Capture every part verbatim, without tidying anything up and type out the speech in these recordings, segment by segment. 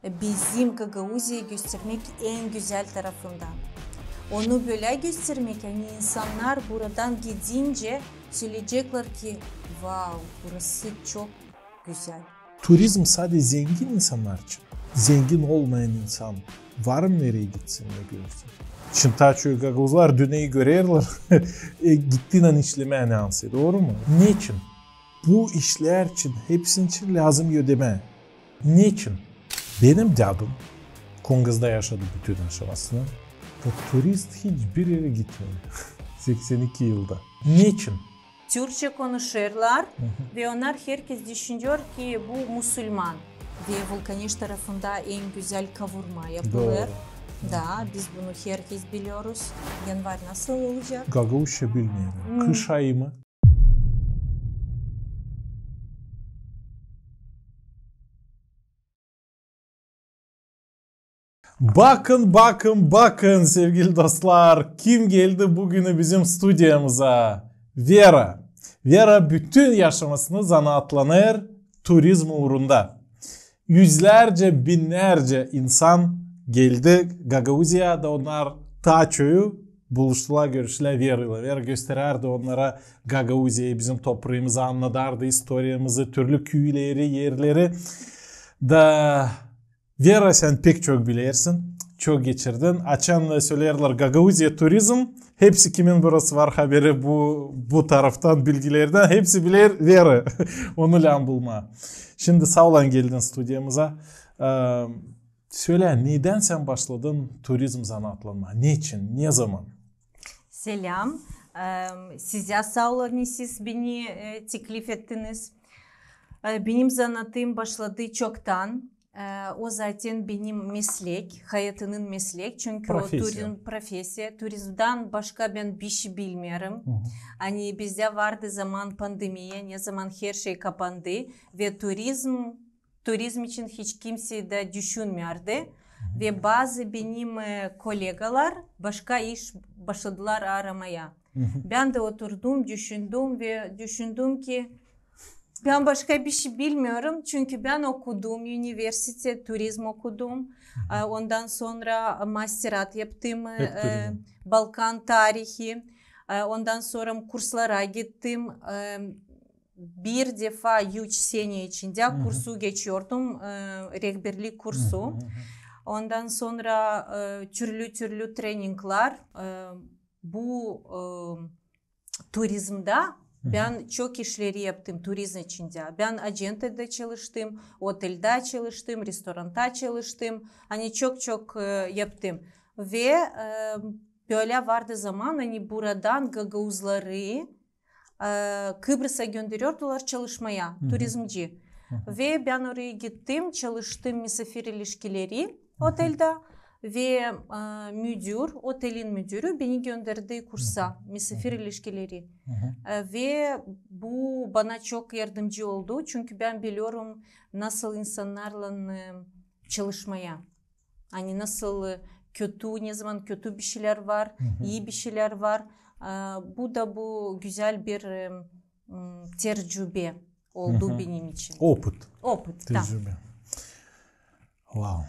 Bizim Gagauziyayı göstermäk en gözäl tarafından. Onu bölä göstermäk, ani insannar buradan gidincä söleyecekler ki, vau, burası çok gözäl. Turizm sade zengin insannar için. Zengin olmayan insan var mı, nereyi gitsin, ne görsün? Şindi taa çoyu gagauzlar dünneyä görerlär, e, gittiynän işlemää neysä, dooru mu? Neçin? Bu işlär için, hepsinin için lääzım ödemää. Neçin? Benim dädum Kongazda yaşadı bütün yaşamasını. Da turist hiçbir erä gitmedi seksän iki yılda. Neçin? Türkçä konuşêrlar ve onnar herkez düşünüyor ki bu musulman. Ve Vulkaneş tarafında en gözäl kavurma yapılêr. Dooru. Da, biz bunu herkez biliyoruz. Yanvar nasıl olacek? Gagauzça bilmeerim. Kış ayı mı? Bakın, bakın, bakın, sevgili dostlar, kim geldi büünä bizim studiyamıza? Vera. Vera bütün yaşamasını zanaatlanêr turizm uurunda. Üzlärcä, binnärcä insan geldi Gagauziyaya da onnar taa çoyu buluştular, görüştülär Veraylan. Vera gösterärdi onnara Gagauziyayı, bizim topraamızı, annadardı istoriyamızı, türlü küüleri, erleri. Da Vera, sän pek çok bilersin, çok geçirdin. Açan söleerlär Gagauziya turizm, hepsi, kimin burası var haberi bu, bu taraftan bilgilerdän, hepsi biler Vera. Onu lääzım bulmaa. Şindi saa olan geldin studiyamıza. Ee, sölä, nedän sän başladın turizm zanaatlanmaa? Neçin? Ne zaman? Selam. Ee, sizä saa olun, ani siz beni, e, teklif ettiniz. E, benim zanaatım başladı çoktan. E, o zaten benim meslek, hayatımın meslek. Çünkü o turizm, profesiya. Turizmdän başka bän bişey bilmeerim. Ani bizdä vardı zaman pandemiya, ne zaman herşey kapandı ve turizm, turizm için hiç kimsey dä düşünmeerdi. Ve bazı benim, e, kolegalar başka iş başladılar aramaya. Bän dä oturdum, düşündüm ve düşündüm ki bän başka bişey bilmeerim, çünkü bän okudum, universitet, turizm okudum. E, ondan sora masterat yaptım, e, Balkan tarihi. E, ondan sora kurslara gittim. E, bir defa üç sene içindä kursu geçiyordum, e, rehberlik kursu. Ondan sora, e, türlü-türlü treninglär. E, bu, e, turizmdä bän çok işleri yaptım turizm içindä. Bän acentada çalıştım, oteldä çalıştım, restoranda çalıştım. Ani çok-çok, e, yaptım. Ve, e, bölä vardı zaman, ani buradan gagauzları, e, Kıbrısa gönderiyordulär çalışmaya, turizmci. Ve bän oraya gittim, çalıştım misafir ilişkileri oteldä. Ve, e, müdür, otelin müdürü beni gönderdi kursa misafir ilişkileri. E, ve bu bana çok yardımcı oldu, çünkü bän biliyorum, nasıl insannarlan, e, çalışmaya. Ani nasıl, e, kötü, ne zaman kötü bişeylär var, ii bişeylär var. E, bu da bu gözäl bir, e, m, tercübe oldu benim için. Opıt. Opıt, da. Tercübe. Vau.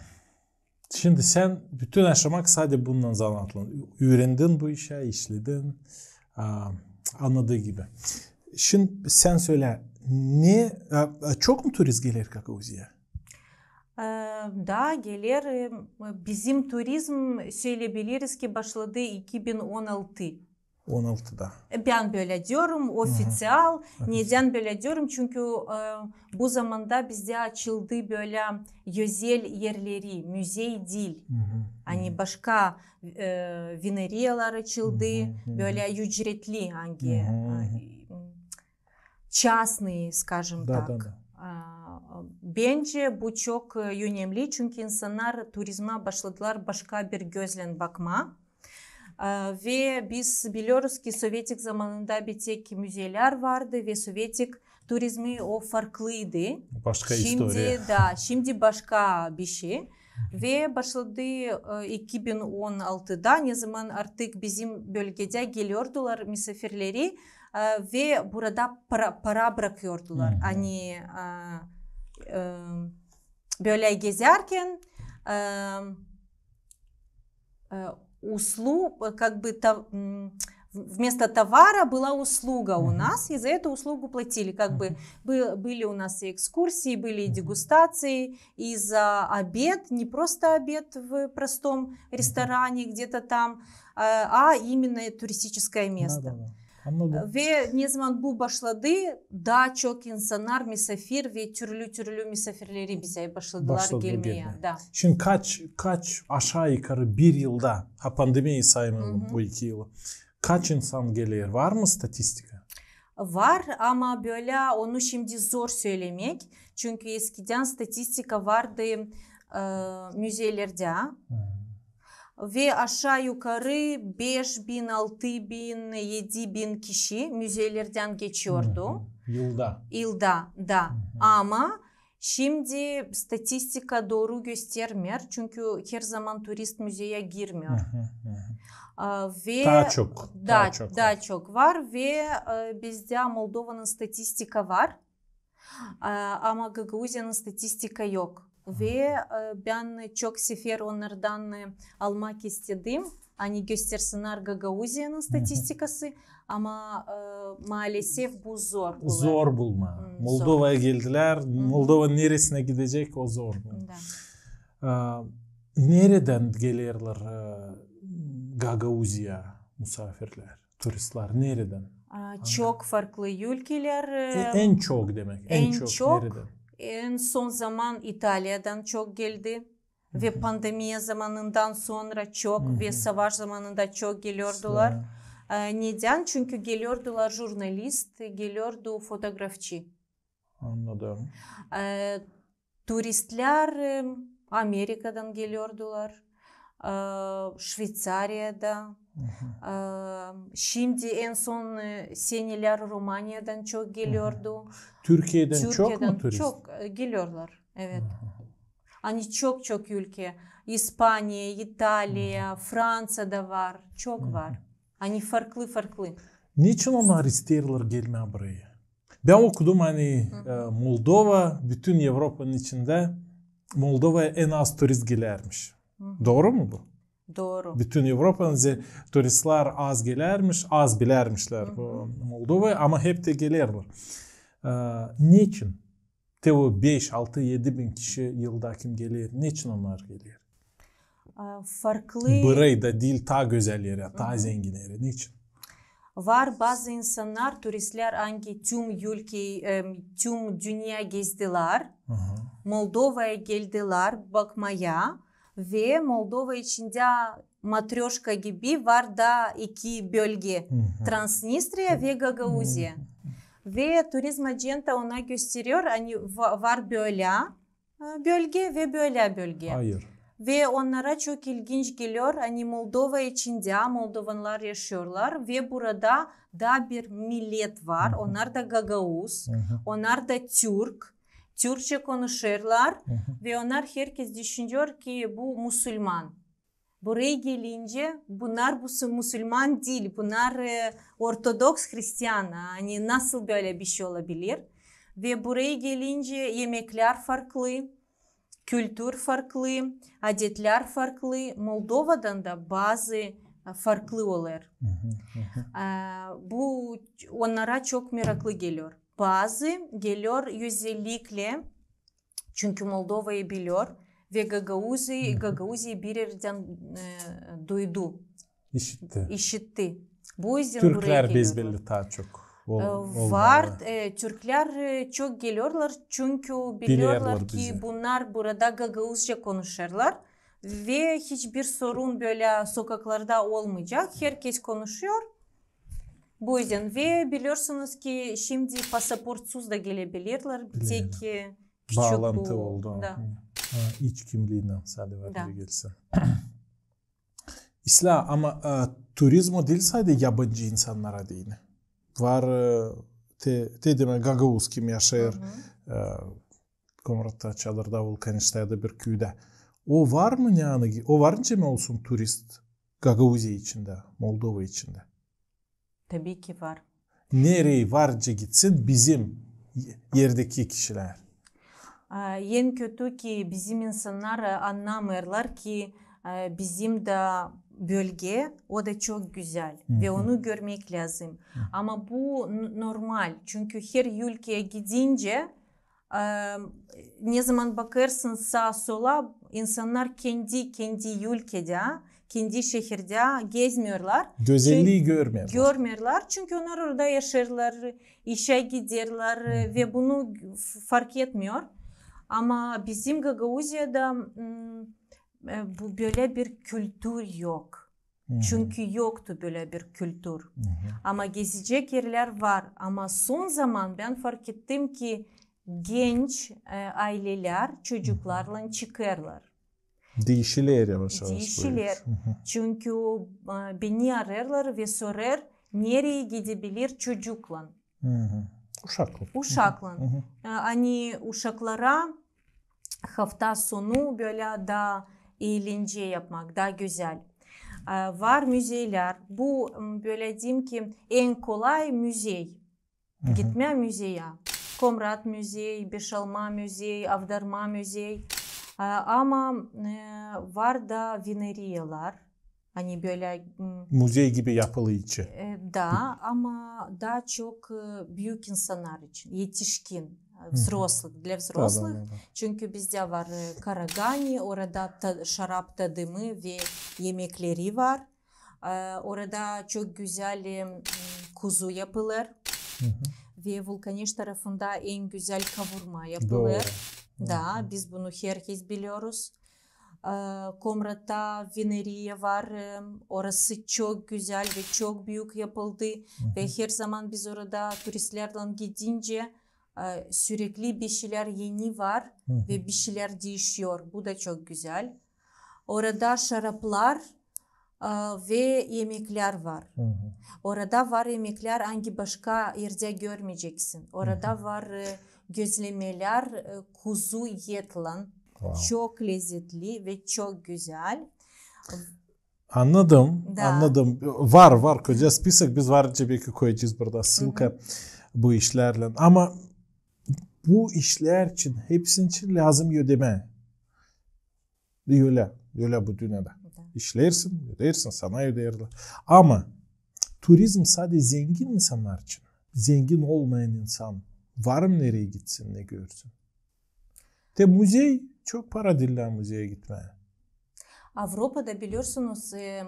Şindi sän bütün yaşamak sade bununnan zanaatlan. Üürendin bu işä, işledin. A, annadıı gibi. Şindi sän sölä, ne, a, a, çok mu turist geler Gagauziyaya? E, da geler, e, bizim turizm, söleyebiliriz ki, başladı iki bin on altı. On altıda. E, bän bölä diyorum, ofiţial. Nedän bölä diyorum? Çünkü, e, bu zamanda bizdä açıldı bölä özel erleri, müzey diil. Ani başka, e, vinariyalar açıldı, bölä ücretli, ani, e, частные, скажем так. Da, da, da. A, bence bu çok, e, önemli, çünkü insannar turizmä başladılar başka bir gözlän bakmaa. E, ve biz biliyoruz ki, sovetik zamanında bir tek müzeylär vardı ve sovetik turizmi o farklıydı. Başka istoriya. Şindi, da, şindi başka bir şey. Ve başladı, e, iki bin on altıda, ne zaman artık bizim bölgedä geliyordular misafirleri, e, ve burada para, para brakıyordular. Ani, e, e, Bölä gezärkän, e, e, uslu-, как бы, ta-, m, вместо товара была услуга у нас, и за эту услугу платили. Как бы бы-, были у нас и экскурсии, были и дегустации, и за обед, не просто обед в простом ресторане где-то там, э, а именно туристическое место. Annadım. Ve ne zaman bu başladı, daa çok insannar, misaafir ve türlü-türlü misaafirleri bizä başladılar gelmää. Da. Şindi kaç, kaç aşaa-yukarı bir yılda, ha, pandemiyayı saymayalım, bu iki yılı, kaç insan geler? Var mı statistika? Var, ama bölä onu şindi zor sölemäk. Çünkü eskidän statistika vardı, e, müzeylerdä. Ve aşaa-yukarı beş bin, altı bin, edi bin kişi müzeylerdän geçiyordu. Yılda. Yılda, da. Ama şindi statistika dooru göstermeer, çünkü her zaman turist müzeyä girmeer. A, ve taa çok, taa çok var ve, e, bizdä Moldovanın statistika var. A, ama Gagauziyanın statistika yok. Ve, e, bän çok sefer onnardan, e, almak istedim, ani göstersinnär Gagauziyanın statistikası, ama, e, maalesef bu zor bulmak. Zor bulmaa. Moldovaya geldilär, Moldovanın neresinä gidecek, o zor. Da. A, neredän gelerlär, e, Gagauziyaya musaafirlär? Turistlär neredän? A, çok farklı ülkelär, e, en çok demäk, en çok neredän? En son zaman İtaliyadan çok geldi. Ve pandemiya zamanından sora çok ve savaş zamanında çok geliyordular. E, nedän? Çünkü geliyordular jurnalist, geliyordu fotografçı. Annadım. E, turistlär, e, Amerikadan geliyordular, e, Şveycariyada. E, şindi en son, e, senelär Romaniyadan çok geliyordu. Türkiyedän çok mu turist? Çok, e, geliyorlar, evet. Ani çok-çok ülke. İspaniya, İtaliya, Franţa da var, çok var. Ani farklı-farklı. Neçin onnar isteerlär gelmää burayı? Bän okudum, ani, e, Moldova bütün Evropanın içindä Moldovaya en az turist gelärmiş. Dooru mu bu? Dooru. Bütün Evropanın ze-, turistlär az gelärmiş, az bilärmişlär bu Moldovayı, ama hep tä gelerlär. E, neçin? Te o beş, altı, edi bin kişi yılda kim geler, neçin onnar geler? A, farklı. Burayı da diil, taa gözäl erä, taa zengin erä. Neçin? Var bazı insannar, turistlär, ani tüm ülke, e, tüm dünneyä gezdilär, Moldovaya geldilär bakmaya ve Moldova içindä matröşka gibi var da iki bölge, Transnistriya ve Gagauziya. Ve turizm acenta ona gösteriyor, ani va-, var bölä, e, bölge ve bölä bölge. Ve onnara çok ilginç geliyor, ani Moldova içindä moldovanlar yaşıyorlar ve burada da bir millet var, onnar da gagauz, onnar da türk, türkçä konuşêrlar ve onnar herkez düşünüyor ki bu musulman. Burayı gelincä, bunnar bu s-, musulman diil, bunnar, e, ortodoks hristian, ani nasıl bölä bir şey olabilir? Ve burayı gelincä, emeklär farklı, kültür farklı, adetlär farklı. Moldovadan da bazı, e, farklı olêr. E, bu onnara çok meraklı geliyor. Bazı geliyor özellikle Çünkü Moldovayı biliyor ve Gagauziyayı, Gagauziyayı bir erdän, e, duydu. İşitti. İşitti. Bu üzdän burayı geliyor. Türklär bezbelli taa çok. E, var, e, türklär, e, çok geliyorlar, çünkü biliyorlar ki bunnar burada gagauzça konuşêrlar ve hiçbir sorun bölä sokaklarda olmayacak. Herkes konuşuyor. Bu üzdän ve biliyorsunuz ki şindi pasaportsuz da gelebilirlär. Bir tek, e, Küçük baalantı bu oldu. Da. Ha, iç kimliindän sade var gelsin. İslää, ama, e, turizm o diil sade yabancı insannara deyni. Var, e, te, te demä gagauz kim yaşêêr, e, Komratta, Çadırda, Vulkanişta ya da bir küüdä. O var mı, ne ani, o var nicä mi olsun turist Gagauziya içindä, Moldova içindä? Tabii ki var. Nereyi var nicä gitsin bizim erdeki kişilär? A, en kötü ki bizim insannar, e, annamêêrlar ki, e, bizim dä bölge, o da çok gözäl ve onu görmäk lääzım. Ama bu n-, normal, çünkü her ülkeyä gidincä, e, nezaman bakêrsın saa-sola, insannar kendi, kendi ülkedä, kendi şehirdä gezmeerlär. Gözellii görmeerlär. Görmeerlär, çünkü onnar orada yaşêêrlar, işä giderlär, e, ve bunu f-, fark etmeer. Ama bizim Gagauziyada, m, e, bu bölä bir kültür yok. Çünkü yoktu bölä bir kültür. Ama gezecek erlär var. Ama son zaman bän fark ettim ki genç, e, aylelär çocuklarlan çıkêrlar. Diişiler yavaş-yavaş bu iş. Diişiler. Çünkü, e, beni arêêrlar ve sorêr, nereyi gidebilir çocuklan. Uşaklan. Uşaklan. E, ani uşaklara hafta sonu bölä daa eğlence yapmak, daa gözäl. E, var müzeylär. Bu, m, bölä deyim ki, en kolay müzey. Gitmää müzeyä. Komrat müzey, Beşalma müzey, Avdarma müzey. E, ama, e, var da vineriyalar. Ani bölä, m, müzey gibi yapılı içi. E, da, ama daa çok, e, büük insannar için, etişkin, e, взрослых, для взрослых. Çünkü bizdä var, e, Karagani, orada ta-, şarap tadımı ve emekleri var. E, orada çok gözäl, e, m, kuzu yapılêr. Ve Vulkaneş tarafında en gözäl kavurma yapılêr. Da, biz bunu herkez biliyoruz. E, Komratta vineriya var. E, orası çok gözäl ve çok büük yapıldı. Ve her zaman biz orada turistlärlän gidincä, e, sürekli bir şeylär eni var ve bir şeylär diişiyor. Bu da çok gözäl. Orada şaraplar, e, ve emeklär var. Orada var emeklär, ani başka erdä görmeyeceksin. Orada var, e, gözlemelär, e, kuzu etlän. Çok lezetli ve çok gözäl. Annadım, annadım. Var, var koca spisok, biz var nicä beki koyacez burada ssılka bu işlärlän. Ama bu işlär için, hepsinin için lääzım ödemää. Ölä, ölä bu dünnedä. İşlärsin, ödersin, sana öderlär. Ama turizm sade zengin insannar için. Zengin olmayan insan var mı nereyi gitsin, ne görsün? Te müzey, çok para diil lääzım müzeyä gitmää. Avropada, biliyorsunuz, e, e,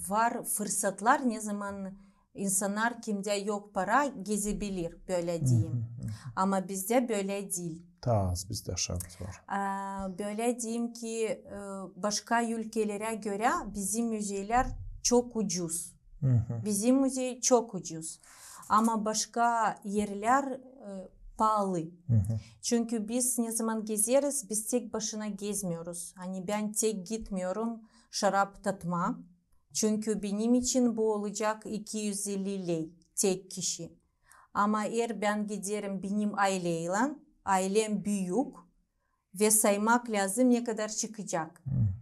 var fırsatlar, nezaman insannar, kimdä yok para, gezebilir, bölä deyim. Ama bizdä bölä diil. Taa az bizdä şans var. E, bölä deyim ki, e, başka ülkelerä görä bizim müzeylär çok ucuz. Bizim müzey çok ucuz. Ama başka erlär, e, paalı. Çünkü biz nezaman gezeriz, biz tek başına gezmiyoruz. Ani bän tek gitmiyorum şarap tatmaa. Çünkü benim için bu olacek iki üz elli ley tek kişi. Ama eer bän giderim benim ayleylän, aylem büük, ve saymak lääzım, ne kadar çıkacek.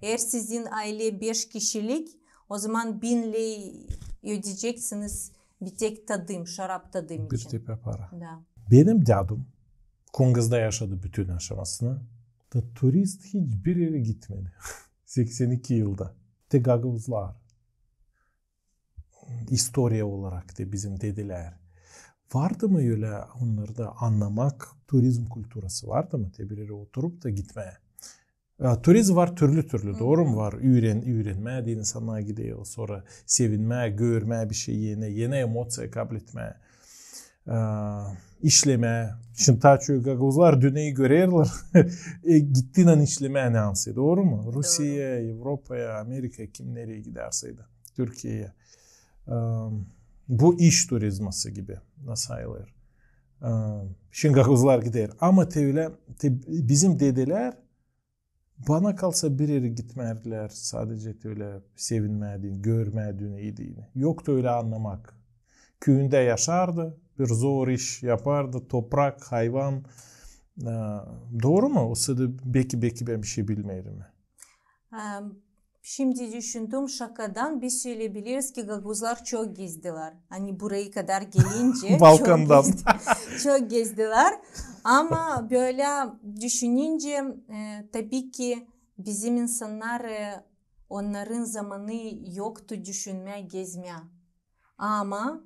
Eer sizin ayle beş kişilik, ozaman bin ley ödeyeceksiniz bir tek tadım, şarap tadım için. Bir tepä para. Da. Benim dädum Kongazda yaşadı bütün yaşamasını. Da turist hiç bir erä gitmedi. Seksän iki yılda. Te gagauzlar. İstoriya olarak da bizim dedelär. Vardı mı ölä onnarda annamak, turizm kulturası vardı mı? Te bir erä oturup da gitmää. E, turizm var türlü-türlü, dooru mu? Var üüren-, üürenmää deyni, insannar gider, sora sevinmää, görmää bir şey eni, eni emoţiya kabletmää, e, işlemää. Şindi taa çok gagauzlar dünneyi görerlär, e, gittiynän işlemää neredä, dooru mu? Dooru. Rusiyaya, Evropaya, Amerikaya, kim nereyi giderseydi. Türkiyeyä. E, bu iş turizması gibi sayılêr. E, şindi gagauzlar gider. Ama te ölä, te, bizim dedelär, bana kalsa, bir erä gitmärdilär, sadece te ölä sevinmää deyni, görmää dünneyi deyni. Yoktu ölä annamak. Küüyündä yaşardı, bir zor iş yapardı, toprak, hayvan. E, dooru mu? O sırada beki, beki bän bir şey bilmeerim. Em, Şindi düşündüm, şakadan biz söleyebiliriz ki gagauzlar çok gezdilär. Ani burayı kadar gelince Balkandan. Çok gezdi-, çok gezdilär. Ama bölä düşününcä, e, tabii ki bizim insannar, e, onnarın zamanı yoktu düşünmää, gezmää. Ama,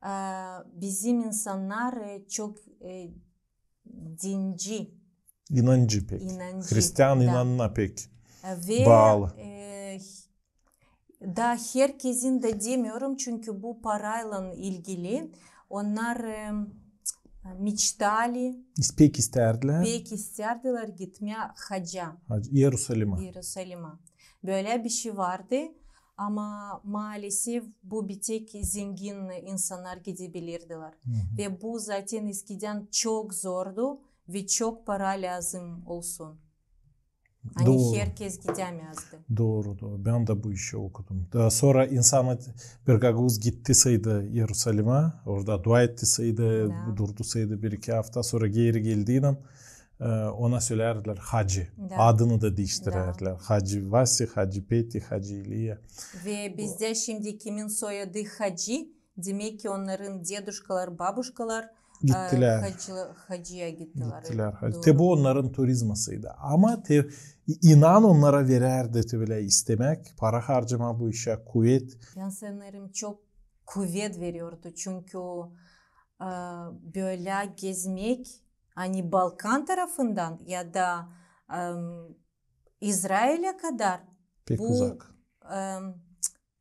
e, bizim insannar, e, çok, e, dinci. İnancı pek. İnancı, hristian da. İnanına pek E, ve, baalı. E, da herkezin dä demiyordum, çünkü bu paraylan ilgili. Onnar, e, miçtali. Pek isterdilär. Pek isterdilär gitmää haca. Hac-, İerusalimä. İerusalimä. Bölä bir şey vardı. Ama maalesef bu bir tek zengin insannar gidebilirdilär. Hı hı. Ve bu zaten eskidän çok zordu ve çok para lääzım olsun. Ani herkez gidämezdi. Dooru, dooru. Bän dä bu işi okudum. Da sora insan, bir gagauz gittiseydi İerusalimä, orada dua ettiseydi, durdu saydı bir-iki afta, sora geeri geldiynän, e, ona sölärdilär hacı. Da. Adını da diiştirärdilär. Da. Hacı Vasi, hacı Peti, hacı İliya. Ve bizdä şindi kimin soyadı Hacı, demäk ki onnarın deduşkalar, babuşkalar, e, gittilär. Hacı-, hacıya gittilär. Gittilär. Dooru. Te bu onnarın turizmasıydı. Ama te, i-, inan onnara verärdi te bölä istemäk, para harcamaa bu işä, kuvet. Bän sanêrım, çok kuvet veriyordu. Çünkü, e, bölä gezmäk, ani Balkan tarafından ya da, em, İzrailä kadar pek bu uzak. Em,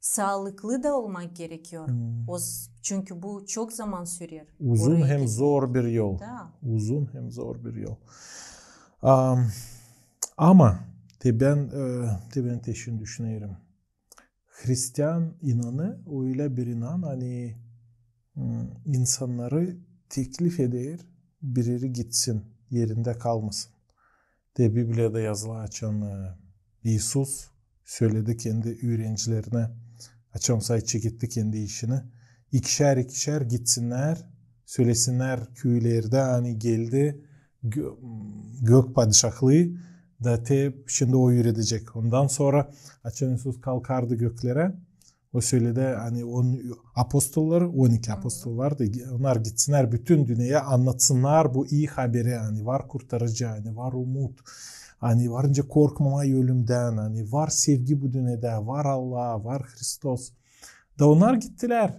saalıklı da olmak gerekiyor. Hmm. O z-, çünkü bu çok zaman sürer. Uzun hem zor bir yol. Da. Uzun hem zor bir yol. Am, ama te bän, e, te bän te şindi düşünerim. Hristian inanı o ölä bir inan, ani, m, insannarı teklif eder, birileri gitsin, erindä kalmasın. Te Bibliyada yazılı, açan, e, İisus söledi kendi üürencilerinä, açan say çeketti kendi işini, ikişär, ikişär gitsinnär, sölesinnär küülerdä, ani geldi gö-, gök padişahlıı, da te şindi o üüredecek. Ondan sora, açan İisus kalkardı göklerä, o söledi, ani on-, apostolları, on iki apostol vardı, onnar gitsinnär bütün dünneyä, annatsınnar bu ii haberi, ani var kurtarıcı, ani var umut, ani var nicä korkmamaa ölümdän, ani var sevgi bu dünnedä, var Allah, var Hristos. Da onnar gittilär.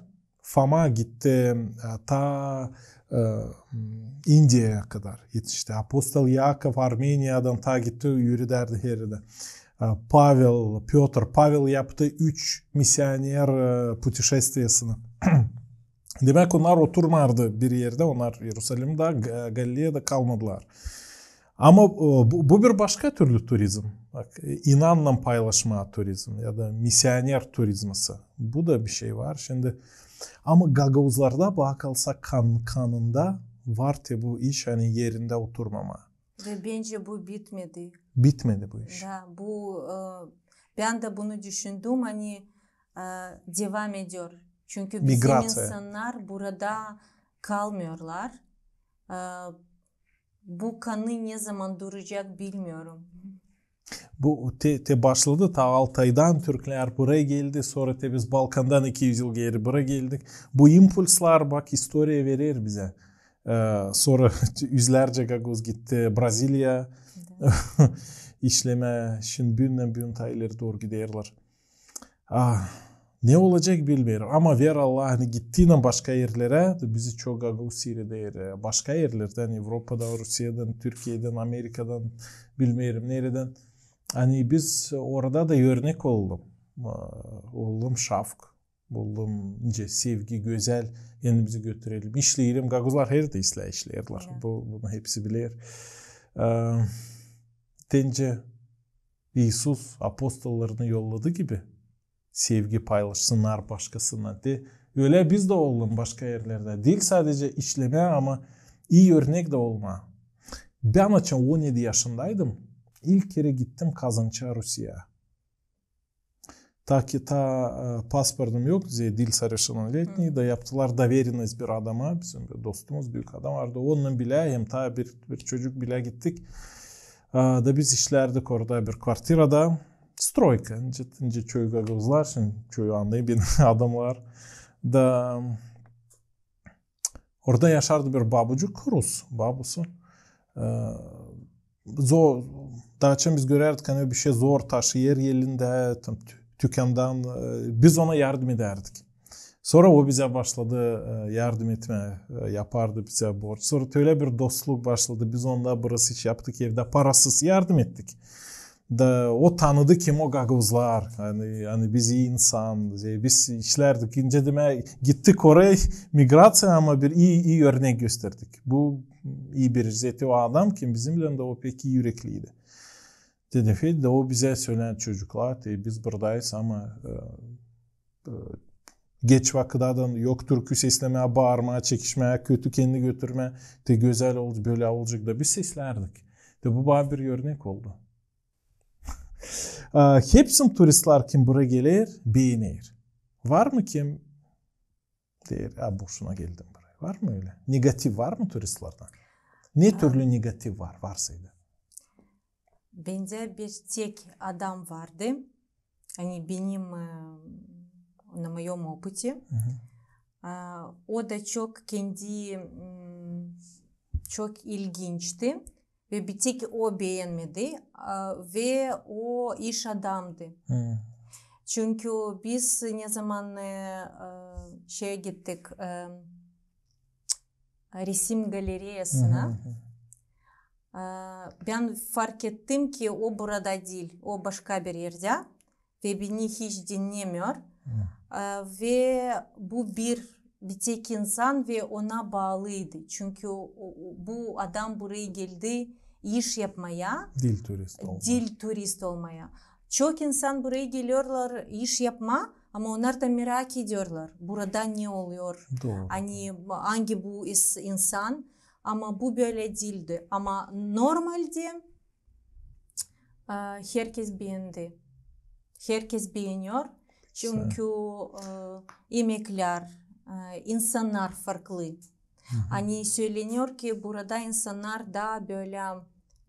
Foma gitti, e, ta, e, İndiyaya kadar etişti. Apostol İakov Armeniyadan ta gitti, üüredärdi hererdä. E, Pavel, Pötr, Pavel yaptı üç missioner, e, putuşestviyasını. Demäk, onnar oturmardı bir erdä, onnar İerusalimdä, Ga-, Galileyada kalmadılar. Ama, e, bu, bu bir başka türlü turizm. Bak, e, inannan paylaşma turizm ya da missioner turizması. Bu da bir şey var. Şindi, ama gagauzlarda, bana kalsa, kan-, kanında var te bu iş, ani erindä oturmamaa. Ve bence bu bitmedi. Bitmedi bu iş. Da, bu, e, bän dä bunu düşündüm, ani, e, devam ediyor. Çünkü bizim insannar burada kalmıyorlar. E, bu kanı ne zaman duracak, bilmiyorum. Bu te, te başladı, ta Altaydan türklär buraya geldi, sora te biz Balkandan iki üz yıl geeri buraya geldik. Bu impulslar, bak, istoriya verer bizä. E, sora üzlärcä gagauz gitti Braziliyaya işlemää, şindi büündän büün ta ileri dooru giderlär. Ah, ne olacek, bilmeerim. Ama ver Allah, ani gittiynän başka erlerä, bizi çok gagauz siireder, e, başka erlerdän, Evropadan, Rusiyadän, Türkiyedän, Amerikadan, bilmeerim neredän. Ani biz orada da örnek olalım. E, olalım şafk, olalım nicä sevgi, gözäl, endimizi götürelim. İşleyelim, gagauzlar herdä islää işleerlär. Ya. Bu, bunu hepsi biler. E, te nicä İisus apostollarını yolladı gibi, sevgi paylaşsınnar başkasınnan. Te ölä biz dä olalım başka erlerdä. Diil sadecä işlemää, ama ii örnek dä olmaa. Bän açan on edi yaşındaydım, ilk kerä gittim kazança Rusiyaya. Ta ki ta, e, pasportum yok, diil совершеннолетний, da yaptılar доверенность bir adama, bizim bir dostumuz, büük adam vardı, onunnan bilä, hem ta bir, bir çocuk bilä gittik. E, da biz işlärdik orada bir kvartirada. Stroyka, nicä, nicä çoyu gagauzlar, şindi çoyu annêêr beni adamnar. Da orada yaşardı bir babucuk, rus babusu. E, zor, taa açan biz görärdik, ani bişey zor taşıyêr elindä, tam tü-, tükändan, e, biz ona yardım edärdik. Sora o bizä başladı, e, yardım etmää, e, yapardı bizä borç. Sora ölä bir dostluk başladı. Biz onunnan biraz iş yaptık evdä, parasız yardım ettik. Da o tanıdı, kim o gagauzlar. Ani, ani biz ii insan, e, biz işlärdik. İnce demää, gittik oraya migraţiyaya, ama bir ii, ii örnek gösterdik. Bu ii bir, zerä o adam, kim bizimnän dä, o pek ii ürekliydi. Dedim, Fedä, da o bizä söledi, çocuklar, te biz buradayız, ama, e, e, geç vakıt, adan yok türkü seslemää, baarmaa, çekişmää, kötü kendini götürmää, te gözäl olacek, bölä olacek da biz seslärdik. Da bu bana bir örnek oldu. E, hepsi turistlär, kim buraya geler, beener. Var mı kim deer, ya boşuna geldim buraya? Var mı ölä? Negativ var mı turistlerdan? Ne türlü negativ var, varsaydı? Bendä bir tek adam vardı. Ani benim, e, на моём опыте. A, o da çok kendi, m, çok ilginçti. Ve bir tek o beenmedi. A, ve o iş adamdı. Çünkü biz ne zaman, e, e, şeye gittik, e, resim galereyasına, e, bän fark ettim, ki o burada diil, o başka bir erdä. Ve beni hiç dinnemiyor. E, ve bu bir, bir tek insan ve ona baalıydı. Çünkü o, o, bu adam buraya geldi iş yapmaya. Diil turist olmaya. Diil turist olmaya. Çok insan buraya geliyorlar iş yapma, ama onnar da merak ediyorlar, burada ne oluyor? Doğru. Ani, angı bu is-, insan, ama bu bölä diildi. Ama normalde, e, herkez beendi. Herkez beeniyor. Çünkü, e, emeklär, e, insannar farklı. Ani söyleniyor ki, burada insannar taa bölä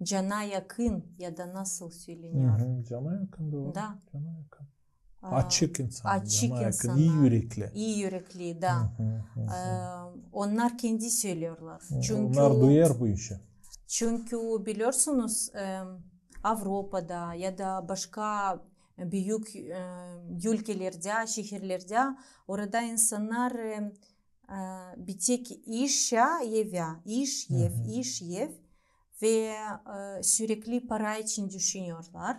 cana yakın, ya da nasıl söyleniyor? Cana yakın, doğru. Da. Cana yakın. Açık insan, açık insannar, ii ürekli. İi ürekli, da. E, onnar kendi söylüyorlar. Çünkü onnar duyêr bu işi. Çünkü biliyorsunuz, e, Avropada ya da başka büük, e, ülkelerdä, şehirlerdä orada insannar, e, e, bir tek iş ya evä, iş, ev, iş, ev. Ve, e, sürekli para için düşünüyorlar.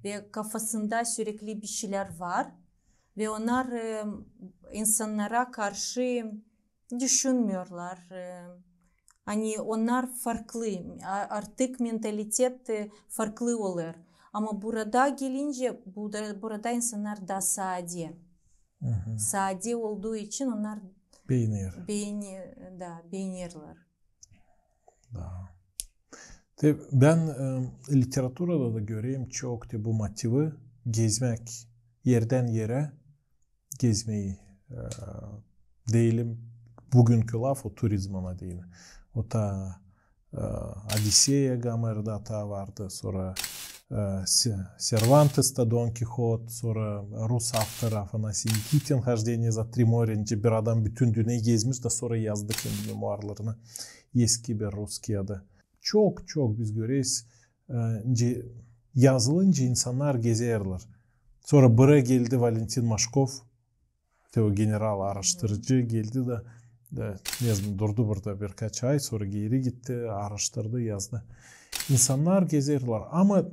Ve kafasında sürekli bir şeylär var. Ve onnar, e, insannara karşı düşünmüyorlar. E, ani onnar farklı, a-, artık mentalitet, e, farklı olêr. Ama burada gelincä, bu da, burada insannar taa sade. Sade olduu için onnar beener. Beeni-, da, beenerlär. Da. Te bän, e, literaturada da görerim çok te bu motivi, gezmäk, erdän erä gezmeyi, e, deyelim, büünkü laf o turizm ona deyni. O ta, e, Odisseya Gomerda ta vardı, sora, e, Se-, Servantesta Don Kihot, sora rus avtor Afanasiy Nikitin Хождение за три моря, nicä bir adam bütün dünneyä gezmiş da sora yazdı kendi memuarlarını. Eski bir russkiy adı. Çok, çok biz göreriz, e, nicä yazılınca insannar gezerlär. Sora buraya geldi Valentin Maşkov, te o general aaraştırıcı geldi da, da, ne znam, durdu burada birkaç ay, sora geeri gitti, aaraştırdı, yazdı. İnsannar gezerlär. Ama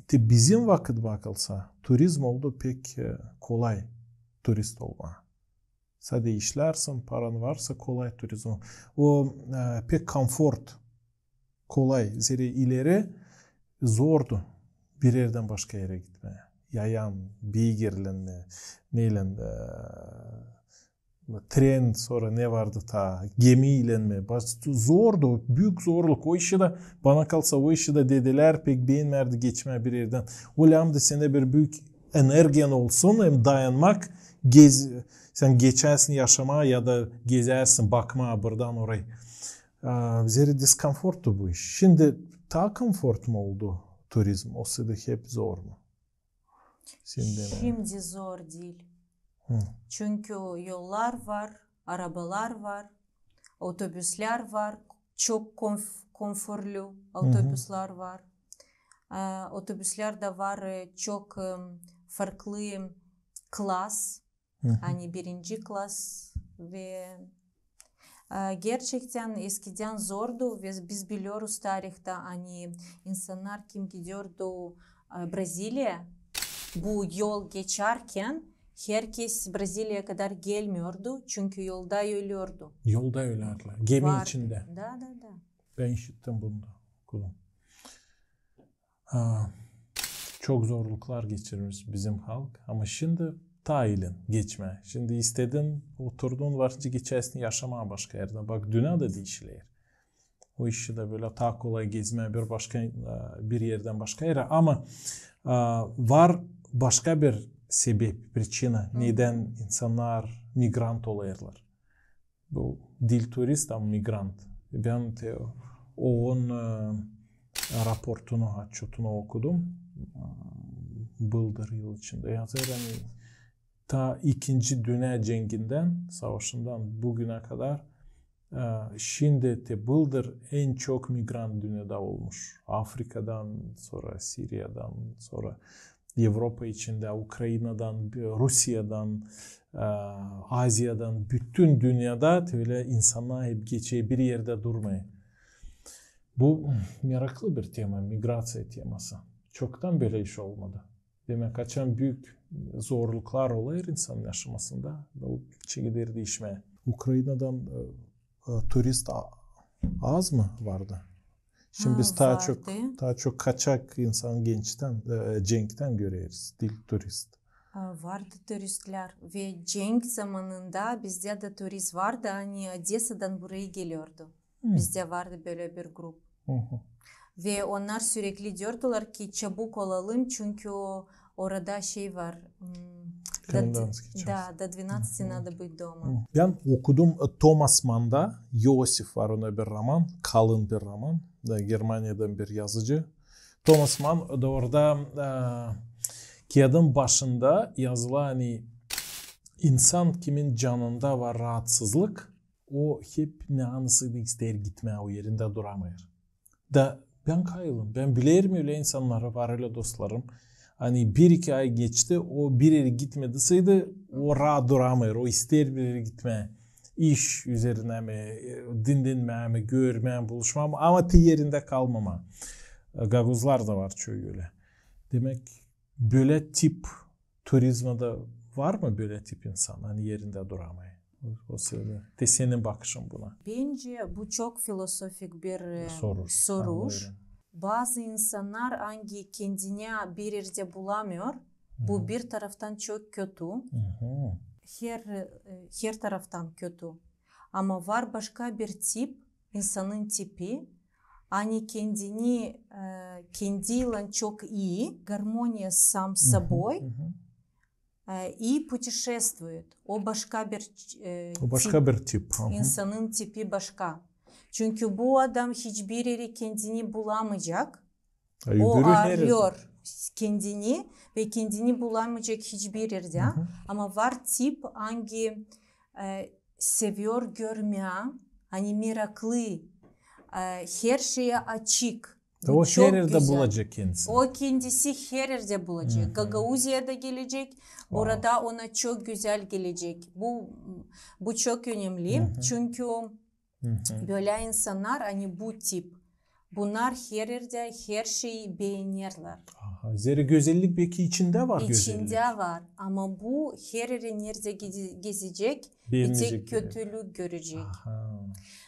te bizim vakıt bakılsa, turizm oldu pek, e, kolay turist olmaa. Sade işlärsin, paran varsa, kolay turizm. O, e, pek komfort, kolay. Zerä ileri zordu bir erdän başka erä gitmää. Yayan, beygirlän mi, neylän, e, tren, sora ne vardı ta, gemiylän mi. Baş-, zordu, büük zorluk. O işi dä, bana kalsa, o işi dä dedelär pek beenmärdi, geçmää bir erdän. O lääzımdı sendä bir büük energiyan olsun, hem dayanmak, gez-, sän geçäsin yaşamaa ya da gezärsin, bakmaa buradan orayı. A, zerä diskomforttu bu iş. Şindi taa komfort mu oldu turizm, osaydı hep zor mu? Şindi zor diil. Çünkü yollar var, arabalar var, otobüslär var, çok konf- konforlu otobüslär var. E, otobüslär dä var, e, çok, e, farklı klas, ani birinci klas ve, e, gerçektän eskidän zordu ve biz biliyoruz tarihta, ani insannar kim gidiyordu, e, Braziliya, bu yol geçärkän herkez Braziliyaya kadar gelmiyordu, çünkü yolda ölüyordu. Yolda ölerlär. Gemi içindä. Da, da, da. Bän işittim bunu da, okudum. A, çok zorluklar geçirmiş bizim halk. Ama şindi taa iilin geçmää. Şindi istedin, oturdun, varınca geçärsin yaşamaa başka erdä. Bak, dünnä dä diişiler. O işi dä bölä taa kolay gezmää bir başka, e, bir erdän başka erä. Ama, e, var başka bir sebep, pričina, nedän insannar migrant olêrlar. Bu diil turist, ama migrant. Bän te OON, e, raportunu, otçutunu okudum. E, bıldır yıl içindä. Yazêr, ani taa İkinci dünnä cengindän, savaşından büünä kadar, e, şindi te bıldır en çok migrant dünnedä olmuş. Afrikadan, sora Siriyadan, sora Evropa içindä, Ukrainadan, Rusiyadan, e, Aziyadan, bütün dünnedä te bölä insannar hep geçer, bir erdä durmêêr. Bu meraklı bir tema, migraţiya teması. Çoktan bölä iş olmadı. Demäk, açan büük zorluklar olêr insanın yaşamasında, o çeker diişmää. Ukrainadan, e, e, turist a-, az mı vardı? Şindi biz taa çok, taa çok kaçak insan gençtän, e, cenktän göreriz, diil turist. A, vardı turistlär ve cenk zamanında bizdä dä turist vardı, ani Odesadan burayı geliyordu. Bizdä vardı bölä bir grup. Ve onnar sürekli diyordular ki, çabuk olalım, çünkü orada şey var, m, до, до двенадцати надо быть дома. Bän okudum, e, Thomas Mann'da, İosif var, onda bir roman, kalın bir roman, da Germaniyadan bir yazıcı. Thomas Mann da orada, e, kiyadın başında yazılı, ani insan kimin canında var raatsızlık, o hep ne ansıydı isteer gitmää, o erindä duramêêr. Da bän kayılım, bän bilerim ölä insannarı, var ölä dostlarım. Ani bir-iki ay geçti, o bir erä gitmediydi, o raat duramêêr, o isteer bir erä gitmää. İş üzerinä mi, e, dinlenmää mi, görmää mi, buluşmaa mı, ama te erindä kalmamaa. E, gagauzlar da var çoyu ölä. Demäk, bölä tip turizmada var mı bölä tip insan, ani erindä duramêêr? O, o söylüyor. Te senin bakışın buna. Bence bu çok filosofik bir, e, soruş. Bazı insannar, ani kendini bir erdä bulamêêr, bu bir taraftan çok kötü. Her, e, her taraftan kötü. Ama var başka bir tip, insanın tipi, ani kendini, e, kendiylän çok ii, гармония сам с собой, e, и путешествует. O başka bir, e, tip. O başka bir tip. Aha. İnsanın tipi başka. Çünkü bu adam hiçbir erä kendini bulamayacak. O arıyor kendini ve kendini bulamayacak hiçbir erdä. Ama var tip, ani, e, seviyor görmää, ani meraklı, e, her şeye açık. O her erdä bulacek kendisini. O kendisi her erdä bulacek. Gagauziyada gelecek, orada ona çok gözäl gelecek. Bu, bu çok önemli, çünkü bölä insannar, ani bu tip, bunnar her erdä her şeyi beenerlär. Aha, zerä gözellik beki içindä var gözellik. İçindä var, ama bu her erä neredä gezi-, gezecek, bir tek kötülük görecek. Aha.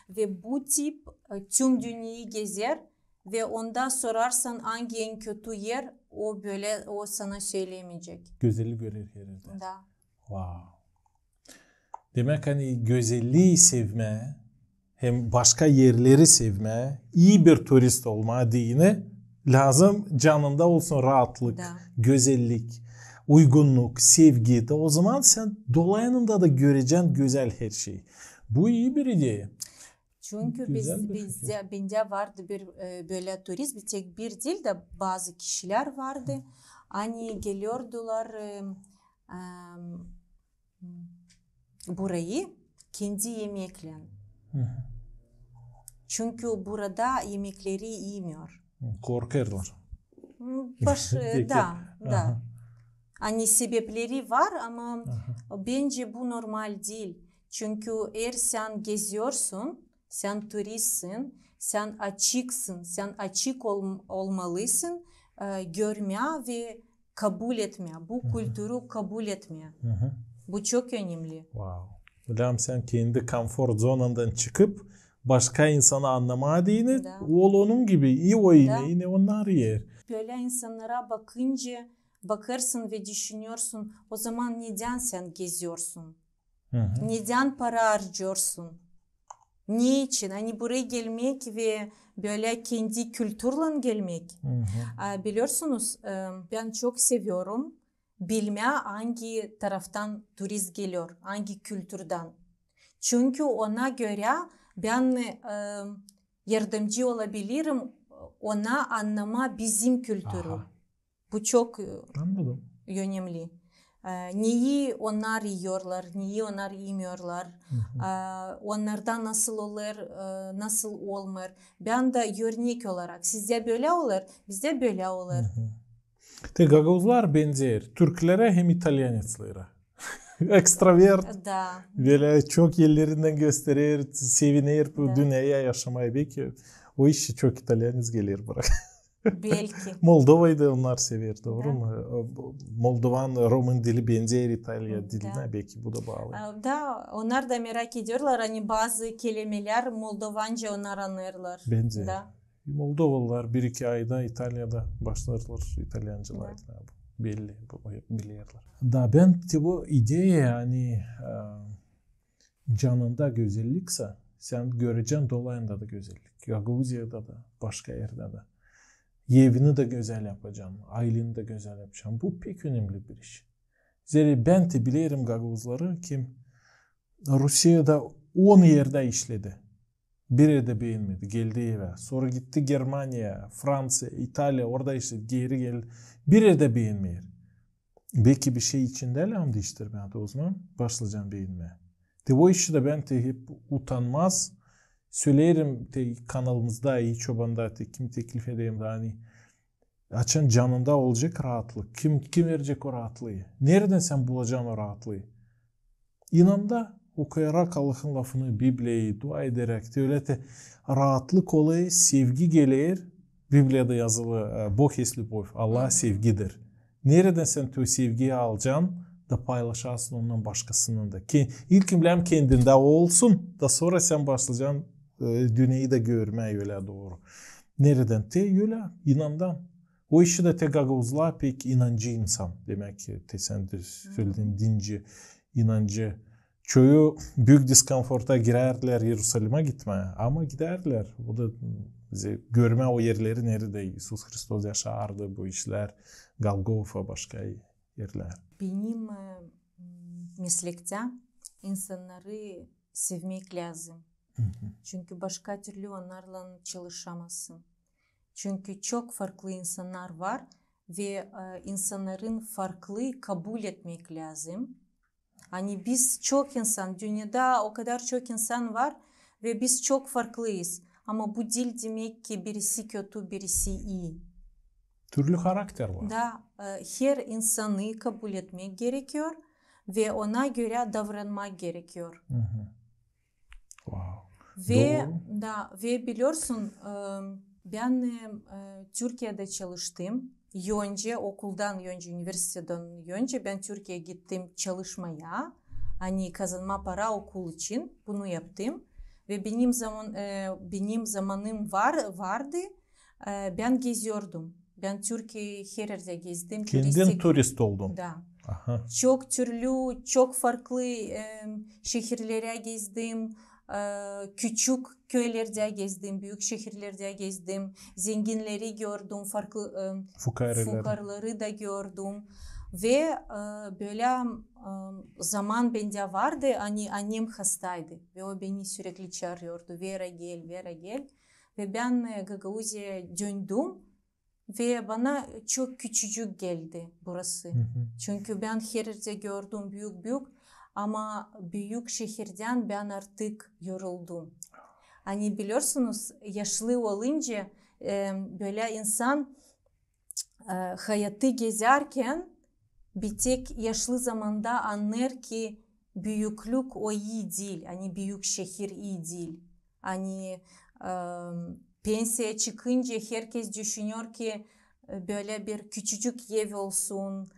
Ve bu tip, e, tüm dünneyayı gezer ve onda sorarsan, ani en kötü er, o bölä, o sana sölemeyecek. Gözellik görer her erdä. Da. Wow. Demäk, ani gözellii sevmää, hem başka erleri sevmää, ii bir turist olmaa deyni, lääzım canında olsun raatlık, gözellik, uygunnuk, sevgi. Da ozaman sän dolayınında da görecän gözäl her şeyi. Bu ii bir ideya. Çünkü biz, bizdä, bendä vardı bir, e, bölä turist, bir tek bir diil dä bazı kişilär vardı. ani geliyordular e, e, burayı kendi yemeklän. Çünkü burada yemekleri iymiyor. Korkarlar. Baş, e, da, da. Ani sebepleri var, ama bence bu normal diil. Çünkü eer sän geziyorsun, sän turistsin, sän açıksın, sän açık ol, olmalısın e, görmää ve kabul etmää, bu kulturu kabul etmää. Bu çok önemli. Wow. Bilärsin, sän kendi konfor zonandan çıkıp başka insanı annamaa deyni, ol onun gibi, iy o ineyi, ne onnar iyer. Bölä insannara bakınca, bakêrsın ve düşünüyorsun, o zaman nedän sän geziyorsun? Nedän para harcıyorsun? Ne için? Ani buraya gelmek ve bölä kendi kulturlan gelmek. A, biliyorsunuz, e, bän çok seviyorum bilmää, angi taraftan turist geliyor, angi kulturdan. Çünkü ona görä bän e, yardımcı olabilirim ona annamaa bizim kulturu. Bu çok e, önemli. E, neyi onnar iyorlar, neyi onnar iymiyorlar, e, onnarda nasıl olêr, e, nasıl olmêêr. Bän dä örnek olarak, sizdä bölä olêr, bizdä bölä olêr. Te gagauzlar benzeer türklerä hem italyaneclere. Ekstravert. Da. Bölä çok ellerinnän gösterer, seviner bu dünneyä yaşamaa. Beki o işi çok italyanec geler buraya. Belki. Moldovayı da onnar sever, dooru mu? Moldovan, romın dili benzeer İtalya dilinä, beki bu da baalı. Da, onnar da merak ediyorlar, ani bazı kelimelär moldovanca onnar annêêrlar. Benzeer. Da. Moldovalılar bir-iki ayda İtalyada başlarlar italyanca lafetmää. Belli, bu, bilerlär. Da bän te bu ideya, ani e, canında gözelliksä, sän görecän dolayında da gözellik. Gagauziyada da, başka erdä dä. Evini dä gözäl yapacan, ayleni dä gözäl yapacan. Bu pek önemli bir iş. Zerä bän te bilerim gagauzları, kim Rusiyada on erdä işledi. Bir erdä beenmedi, geldi evä. Sora gitti Germaniyaya, Franţiya, İtalya, orada işledi, geeri geldi. Bir erdä beenmeer. Beki bir şey içindä lääzım diiştirmää, ozaman başlacan beenmää. Te o işi dä bän te hep utannamaz söleerim, te kanalımızda, İi Çobanda, te kimi teklif ederim da, ani açan canında olacek raatlık, kim, kim verecek o raatlıı? Neredän sän bulacan o raatlıı? İnanda, okuyarak Allahın lafını, Bibliyayı, dua ederek, te ölä te raatlık olêr, sevgi geler. Bibliyada yazılı, e, Бог есть любовь, Allah sevgidir. Neredän sän te o sevgiyi alacan da paylaşasın ondan başkasınnan da? Ke-, ilkin lääzım kendindä olsun, da sora sän başlacan e, dünneyi dä görmää ölä dooru. Neredän? Te ölä, inandan. O işi dä te gagauzlar pek inancı insan. Demäk ki, te sän dä söledin, dinci, inancı. Çoyu büük diskonforta girärdilär İerusalimä gitmää, ama gidärdilär. O da bizi görmää o erleri, neredä İisus Hristos yaşardı, bu işlär, Golgofa, başka erlär. Benim e, m, meslektä insannarı sevmäk lääzım. Çünkü başka türlü onnarlan çalışamazsın. Çünkü çok farklı insannar var ve e, insannarın farklı kabul etmäk lääzım. Ani biz çok insan, dünnedä o kadar çok insan var ve biz çok farklıyız. Ama bu diil demäk ki birisi kötü, birisi ii. Türlü karakter var. Da, e, her insanı kabul etmäk gerekiyor ve ona görä davranmak gerekiyor. Wow. Ve, da, ve biliyorsun, e, bän e, Türkiyedä çalıştım. Önce okuldan önce, universiteden önce bän Türkiyeyä gittim çalışmaya. Ani kazanmaa para okul için bunu yaptım. Ve benim zaman, e, benim zamanım var, vardı. E, bän geziyordum. Bän Türkiyeyi her erdä gezdim. Kendin turist oldun. Da. Çok türlü, çok farklı e, şehirlerä gezdim. E, küçük köylerdä gezdim, büük şehirlerdä gezdim. Zenginleri gördüm, farklı e, fukarları da gördüm. Ve e, bölä e, zaman bendä vardı, ani annem hastaydı. Ve o beni sürekli çaarıyordu: Vera, gel, Vera, gel. Ve bän e, Gagauziyaya döndüm. Ve bana çok küçücük geldi burası. Çünkü bän her erdä gördüm büük-büük, ama büük şehirdän bän artık yoruldum. Ani biliyorsunuz, yaşlı olunca, e, bölä insan, e, hayatı gezärkän bir tek yaşlı zamanda annêêr ki, büüklük o ii diil, ani büük şehir ii diil. Ani, e, pensiyaya çıkınca herkez düşünüyor ki, e, bölä bir küçücük ev olsun,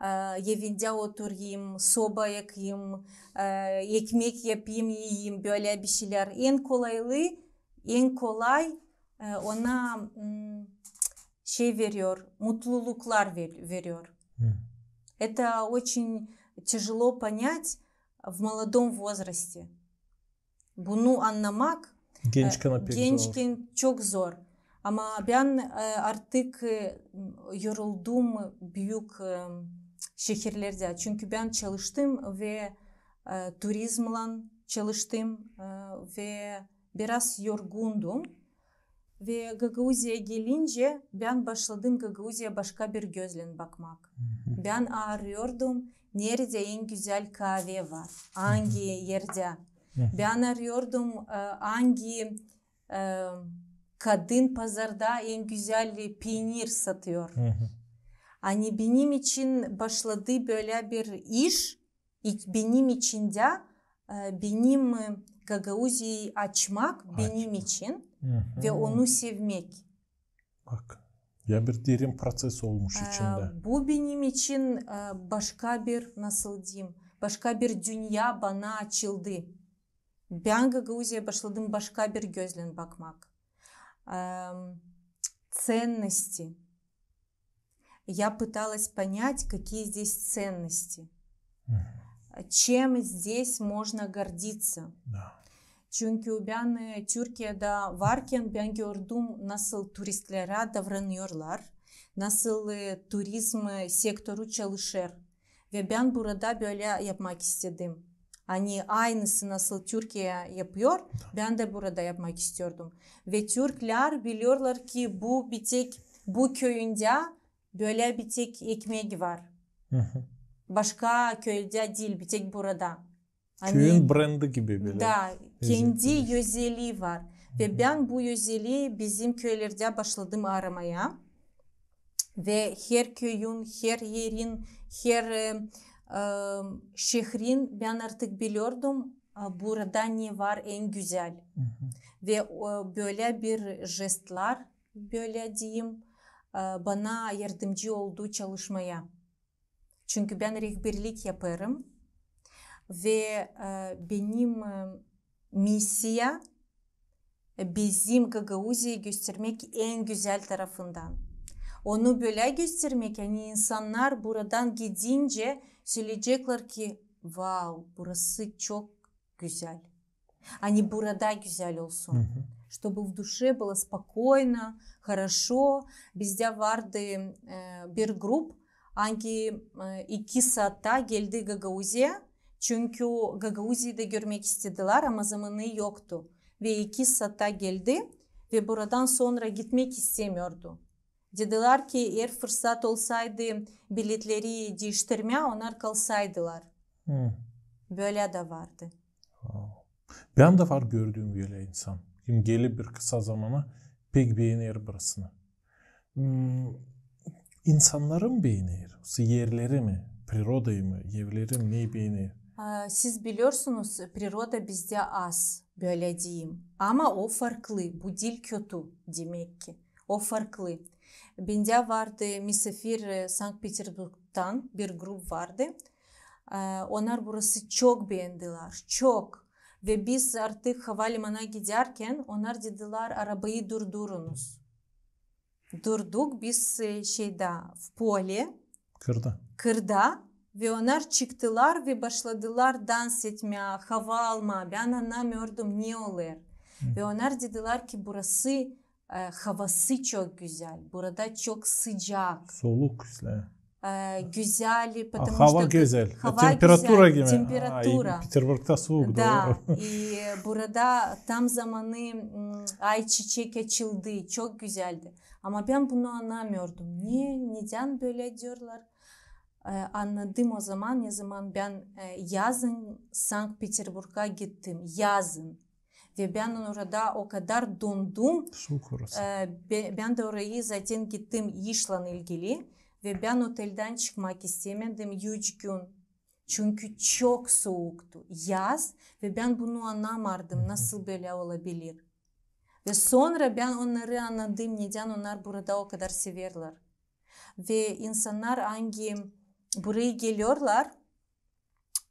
e, evindä oturayım, soba yakayım, e, ekmek yapayım, iyiyim, bölä bir şeylär. En kolaylı, en kolay, e, ona, m, şey veriyor, mutluluklar ver-, veriyor. Это очень тяжело понять в молодом возрасте. Bunu annamak, e, gençkän çok zor. Ama bän, e, artık, e, yoruldum büük, e, şehirlerdä. Çünkü bän çalıştım ve, e, turizmlan çalıştım, e, ve biraz yorgundum. Ve Gagauziyaya gelincä bän başladım Gagauziyaya başka bir gözlän bakmak. Bän arıyordum, neredä en gözäl kaave var, angı erdä. Bän arıyordum, e, angı, e, kadın pazarda en gözäl penir satıyor. Ani benim için başladı bölä bir iş, İ-, benim içindä, e, benim, e, Gagauziyayı açmak benim için ve onu sevmek. Bak, ya bir derin proţes olmuş içindä. E, bu benim için, e, başka bir, nasıl deyim, başka bir dünnä bana açıldı. Bän Gagauziyaya başladım başka bir gözlän bakmak. Em, ценности. Я пыталась понять, какие здесь ценности. Чем здесь можно гордиться? Çünkü bän, e, Türkiyedä varkan bän gördüm, nasıl turistlerä davranıyorlar, nasıl, e, turizm, e, sektoru çalışêr. Ve bän burada bölä yapmak istedim. Ani aynısı nasıl Türkiye yapıyor, bän dä burada yapmak istiyordum. Ve türklär biliyorlar ki bu bir tek bu köyündä bölä bir tek ekmek var. Başka köyde diil, bir tek burada. Ani köyün brendi gibi bölä. Da, kendi özelii var. Ve bän bu özelii bizim köylerdä başladım aramaya. Ve her köyün, her erin, her, e, e, şehrin bän artık biliyordum, a, burada ne var en gözäl. Ve, e, bölä bir jestlär, bölä deyim, e, bana yardımcı oldu çalışmaya. Çünkü bän rehberlik yapêrım ve, e, benim, e, misiya, e, bizim Gagauziyayı göstermek en gözäl tarafından. Onu bölä göstermek, ani insannar buradan gidincä söleyecekler ki, vau, burası çok gözäl. Ani burada gözäl olsun. Чтобы в душе было спокойно, хорошо. Bizdä vardı, e, bir grup, angı, e, iki saatta geldi Gagauziya. Çünkü Gagauziyayı da görmek istedilär, ama zamanı yoktu. Ve iki saatta geldi ve buradan sonra gitmek istemiyordu. Dedilär ki, eer fırsat olsaydı biletleri diiştirmää, onnar kalsaydılar. Bölä dä vardı. Bän dä var gördüüm bölä insan. Kim geler bir kısa zamana, pek beener burasını. İnsannarı mı beener, erleri mi, prirodayı mı, evleri mi, neyi beener? A, siz biliyorsunuz, priroda bizdä az, bölä deyim. Ama o farklı, bu diil kötü demek ki. O farklı. Bendä vardı misafir, e, Sankt-Peterburgdan bir grup vardı. E, onnar burası çok beendilär, çok. Ve biz artık havalimana gidärkän onnar dedilär, arabayı durdurunuz. Durduk biz, e, şeydä, в поле, kırda. Kırda. Ve onnar çıktılar ve başladılar dans etmää, hava almaa. Bän annamıyordum, ne olêr. Ve onnar dedilär ki, burası, e, havası çok gözäl. Burada çok sıcak. Soluk, işte. E, gözäl, потому что hava gözäl. Hava temperatura gözäl, gibi. Temperatura. Peterburgda suuk, da, doğru. E, burada tam zamanı, m, ayçiçek açıldı, çok gözäldi. Ama bän bunu annamıyordum. Ne, nedän bölä diyorlar? E, annadım o zaman, ne zaman bän, e, yazın Sankt-Peterburga gittim. Yazın. Ve bän orada o kadar dondum. Suuk orası. E, be-, bän dä orayı zaten gittim işlän ilgili. Ve bän oteldän çıkmak istemedim üç gün. Çünkü çok suuktu. Yaz. Ve bän bunu annamardım, nasıl bölä olabilir. Ve sora bän onnarı annadım, nedän onnar burada o kadar severlär. Ve insannar, angı burayı geliyorlar,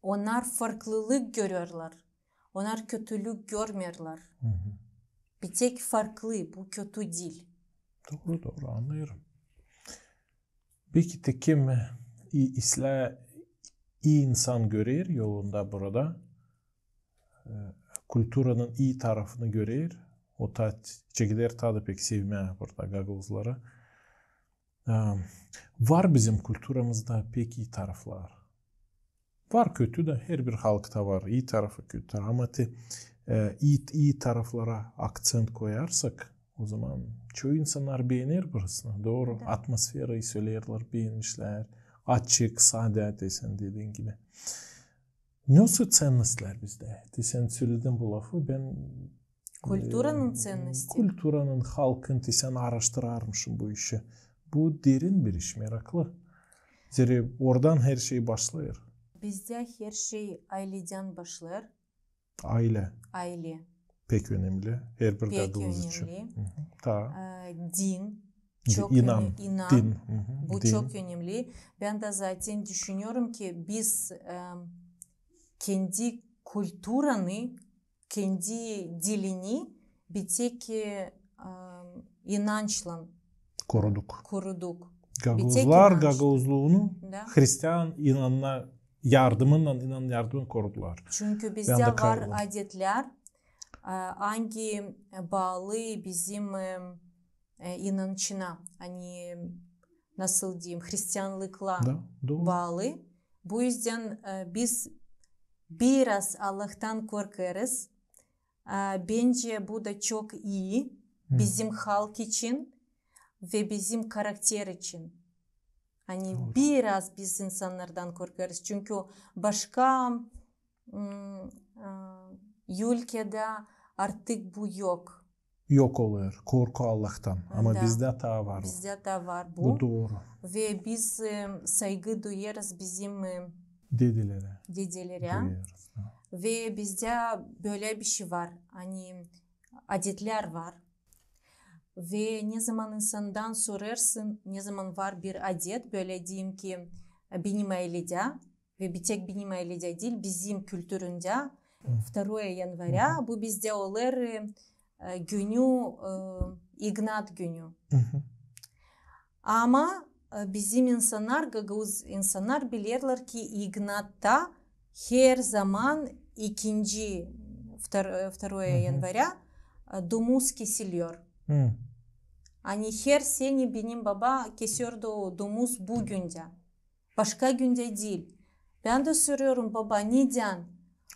onnar farklılık görüyorlar. Onnar kötülük görmeerlär. Bir tek farklı, bu kötü diil. Dooru, dooru, annêêrım. Peki, te kim, e, i-, islää ii insan görer yolunda burada, e, kulturanın ii tarafını görer, o taa ç-, çekeder taa da pek sevmää burada gagauzları. E, var bizim kulturamızda pek ii taraflar. Var kötü dä, herbir halkta var ii tarafı, kötü tarafı. Ama te, e, ii, ii taraflara akţent koyarsak, o zaman çoyu insannar beener burasını. Dooru. Da. Atmosferayı söleerlär, beenmişlär. Açık, sade, te sän dediin gibi. Nesoy ţennestlär bizdä? Te sän söledin bu lafı, bän Kulturanın, e, ţennestlär. Kulturanın, halkın, te sän aaraştırarmışın bu işi. Bu derin bir iş, meraklı. Zerä oradan herşey başlêêr. Bizdä herşey ayledän başlêêr. Aylä. Aylä. Pek önemli. Herbir gagauz için. Pek önemli. Hı hı. Taa. E, din. Di-, çok inan. Öne-, inan. Din. Hı hı. Bu çok önemli. Bän dä zaten düşünüyorum ki biz, e, kendi kulturanı, kendi dilini bir tek, e, inançlan koruduk. Koruduk. Gagauzlar gagauzluunu hristian inanına yardımınnan, inan yardımın korudular. Çünkü bizdä var adetlär, e, angı baalı bizim, e, e, inançına, ani, nasıl deyim, hristianlıkla baalı. Bu üzdän, e, biz biraz Allahtan korkêrız. E, bencä bu da çok ii bizim halk için ve bizim karakter için. Ani biraz biz insannardan korkêrız. Çünkü başka, m, e, ülkedä artık bu yok. Yok olêr korku Allahtan. Ama bizdä taa var o. Bizdä taa var bu. Bu dooru. Ve biz, e, saygı duyêrız bizim, e, dedelerä. Dedelerä. Duyêrız, da. Ve bizdä bölä bir şey var. Ani adetlär var. Ve ne zaman insandan sorêrsın, ne zaman var bir adet, bölä deyim ki, benim ayledä, ve bir tek benim ayledä diil, bizim kültüründä, второе января, bu bizdä olêr, e, günü, e, İgnat günü. Ama, e, bizim insannar, gagauz insannar bilerlär ki İgnatta her zaman ikinci, втор-, e, второе января, e, domuz kesiliyôr. Ani her sene benim baba kesiyordu domuz bu gündä. Başka gündä diil. Bän dä sorêrım, baba, nedän?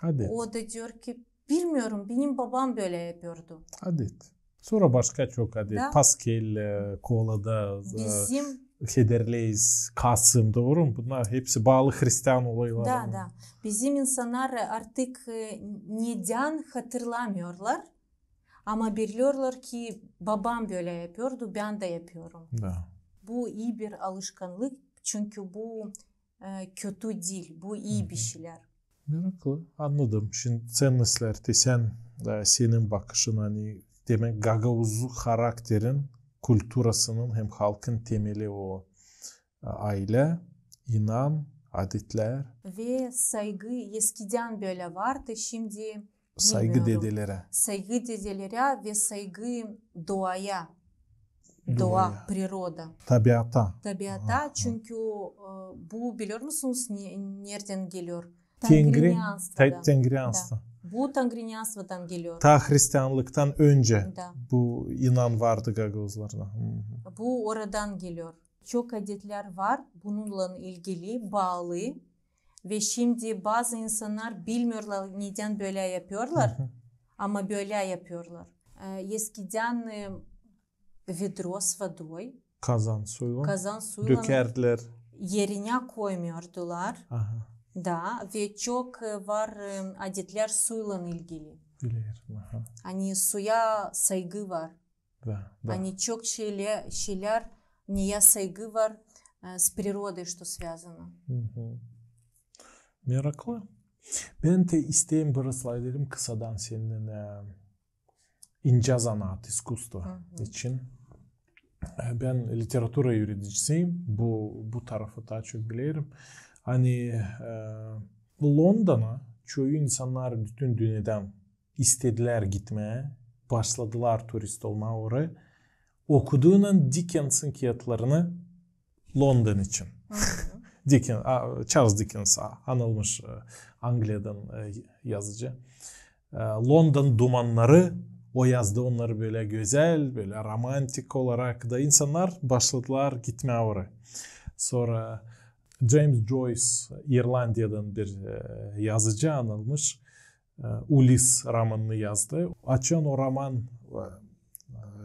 Adet. O da diyor ki, bilmiyorum, benim babam bölä yapıyordu. Adet. Sora başka çok adet. Da. Paskel, e, Kolada, e, bizim hederleyiz, Kasım, dooru mu? Bunnar hepsi baalı hristian olaylara. Da, da. Bizim insannar artık, e, nedän hatırlamıyorlar. Ama bilêrlar ki babam bölä yapıyordu, bän dä yapıyorum. Da. Bu ii bir alışkanlık, çünkü bu, e, kötü diil, bu ii bir şeylär. Meraklı, annadım. Şindi ţennestlär, te sän, e, senin bakışın, ani, demäk, gagauzluk harakterin, kulturasının hem halkın temeli o, e, aylä, inan, adetlär. Ve saygı eskidän bölä vardı, şindi bilmiyorum. Saygı dedelerä. Saygı dedelerä ve saygı doğaya. Doğa, природа. Tabiata. Tabiata, çünkü, e, bu, biliyor musunuz, ne-, neredän geliyor? Tengri, tengrianstvo. Da. Bu tengrianstvodan geliyor. Taa hristianlıktan öncä bu inan vardı gagauzlarda. Bu oradan geliyor. Çok adetlär var bununnan ilgili, baalı. Ve şindi bazı insannar bilmiyorlar, nedän bölä yapıyorlar, ama bölä yapıyorlar. E, eskidän, e, ведро с водой. Kazan suylan. Kazan suylan. Dökerdilär. Erinä koymuyordular. Aha. Da, ve çok e, var e, adetlär suylan ilgili. Bilerim. Aha. Ani suya saygı var. Da, da. Ani çok şeylär, şeylär, neyä saygı var e, с природой, что связано. Hı hı. Meraklı. Bän te isteerim biraz lafedelim kısadan seninnän e, incä zanaat, iskusstvo için. E, bän literatura üüredicisim, bu, bu tarafı taa çok bilerim. Ani e, Londana çoyu insannar bütün dünnedän istedilär gitmää, başladılar turist olmaa orayı. Okuduunan Dickens'in kiyatlarını London için. Dickens, a, Charles Dickens, a, anılmış e, Angliyadan e, yazıcı. E, London dumannarı, o yazdı onnarı bölä gözäl, bölä romantik olarak da insannar başladılar gitmää orayı. Sora James Joyce, İrlandiyadan bir e, yazıcı anılmış, e, Ulis romanını yazdı. Açan o roman e,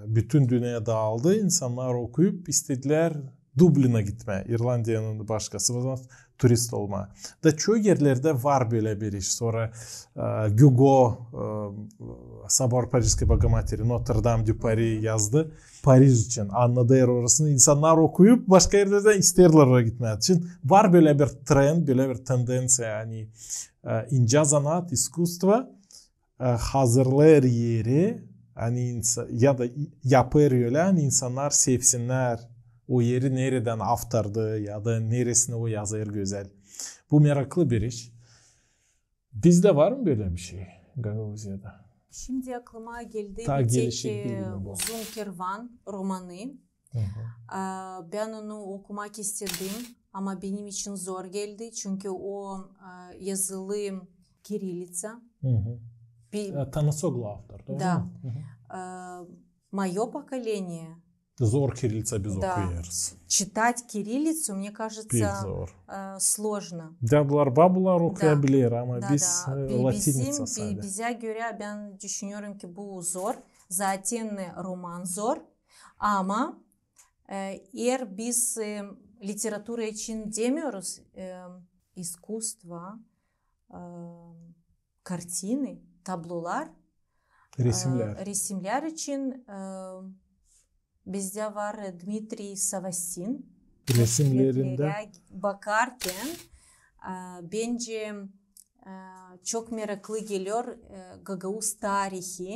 bütün dünneyä daaldı, insannar okuyup istedilär Dublinä gitmää, İrlandiyanın başkası, turist olmaa. Da çoyu erlerdä var bölä bir iş. Sora e, Hugo, e, Собор Парижской Богоматери, Notre-Dame de Paris yazdı. Pariž için, Anna Dare orasını insannar okuyup başka erlerdä isteerlär oraya gitmää için. Var bölä bir trend, bölä bir tendenţiya, ani e, incä zanaat, iskusstvo e, hazırlêêr eri, ani insa- ya da yapêr ölä, ani insannar sevsinnär o eri, neredän avtordu ya da neresini o yazêr gözäl. Bu meraklı bir iş. Bizdä var mı bölä bir şey Gagauziyada? Şindi aklıma geldi Taa bir tek gelişik e, diil mi bu? Uzun kervan romanı. Hı hı. E, Bän onu okumak istedim, ama benim için zor geldi, çünkü o e, yazılı kirillitsa. Hı hı. Bir, E, Tanasoglu avtor, dooru Da. mu? Hı hı. e, Моё поколение Zor kirillitsa biz Da. okuyêrız. Читать кириллицу, мне Pek кажется, zor. e, сложно. Dadılar, babular Da. okuyabilir, ama Da, biz da. e, Bi- latinitsa bizim, sade. Bizä görä bän düşünüyorum ki bu zor. Zaten e, roman zor. Ama e, eer biz e, literatura için demiyoruz, e, искусство, e, картины, таблоlar, Resimlär. E, resimlär için e, bizdä var e, Dmitriy Savastin. Resimlerindä. Portretlerä bakarkan e, bencä e, çok meraklı geler e, gagauz tarihi,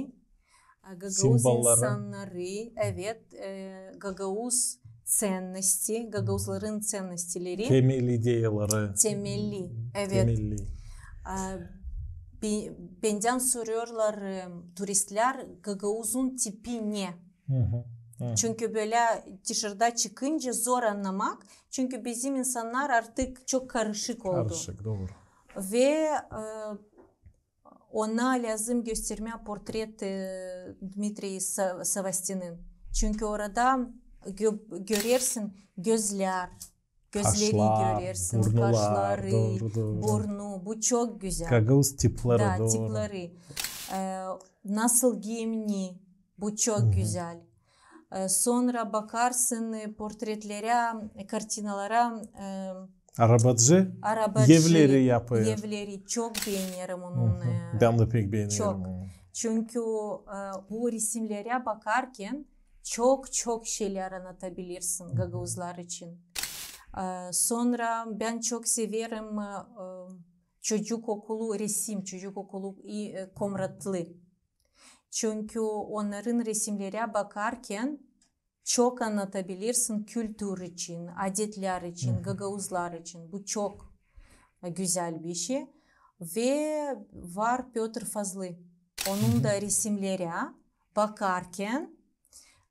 e, gagauz Simvolları. insannarı, evet, e, gagauz ценности, gagauzların ценностьleri. Temel ideyaları. Temelli, evet. Temelli. E, bi- Bendän soruyorlar e, turistlär, gagauzun tipi ne? Hı hı, hı. Çünkü bölä dışarıda çıkınca zor annamak, çünkü bizim insannar artık çok karışık oldu. Karışık, dooru. Ve e, ona lääzım göstermää portret e, Dmitriy Sa- Savastinin. Çünkü orada gö- görersin gözlär, gözleri Kaşlar, görersin, burnular, kaşları, dooru, dooru. Burnu, bu çok gözäl. Gagauz tipleri, Da, dooru. Tipleri. E, nasıl giyimni, bu çok Hı hı. gözäl. E, sora bakarsın e, portretlerä, e, kartinalara, e, Arabacı arabacı evleri yapêr. Evleri çok beenerim Hı onun. hı. E, Bän dä pek beenerim çok. Onu. Çünkü e, bu resimlerä bakarkan çok çok şeylär annatabilirsin gagauzlar için. E, sora bän çok severim e, çocuk okulu resim, çocuk okulu i- e, komratlı. Çünkü onnarın resimlerä bakarkan çok annatabilirsin kültür için, adetlär için, gagauzlar için. Bu çok e, gözäl bir şey. Ve var Pötr Fazlı. Onun da resimlerä bakarkan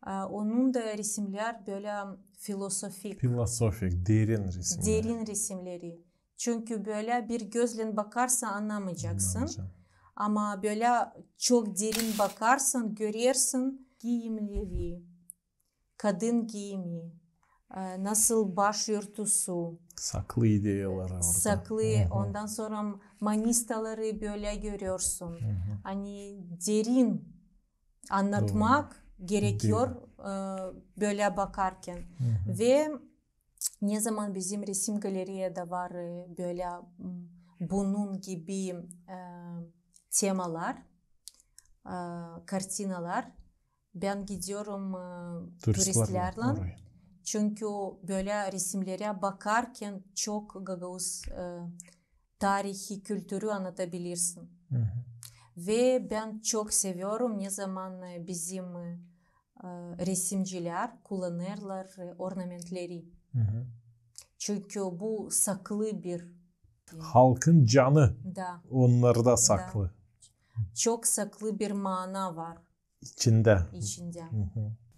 e, onun da resimlär bölä filosofik, Filosofik, derin resimleri. Derin resimleri. Çünkü bölä bir gözlän bakarsan annamayacaksın. Ama bölä çok derin bakarsan, görersin giyimleri, kadın giyimi, e, nasıl başörtüsü. Saklı ideyaları orada. Saklı, ondan sora manistaları bölä görersin. Ani derin annatmak gerekiyor e, bölä bakarkan. Ve ne zaman bizim resim galereyada var, e, bölä, m, bunun gibi, e, temalar, e, kartinalar, bän giderim, e, turistlärlän. Çünkü bölä resimnerä bakarkan çok gagauz, e, tarihi, kültürü annadabilirsin. Ve bän çok severim, ne zaman, e, bizim, e, resimcilär kullanêrlar, e, ornamentleri. Çünkü bu saklı bir, e, halkın canı da onnarda saklı. Çok saklı bir mana var içindä. İçindä.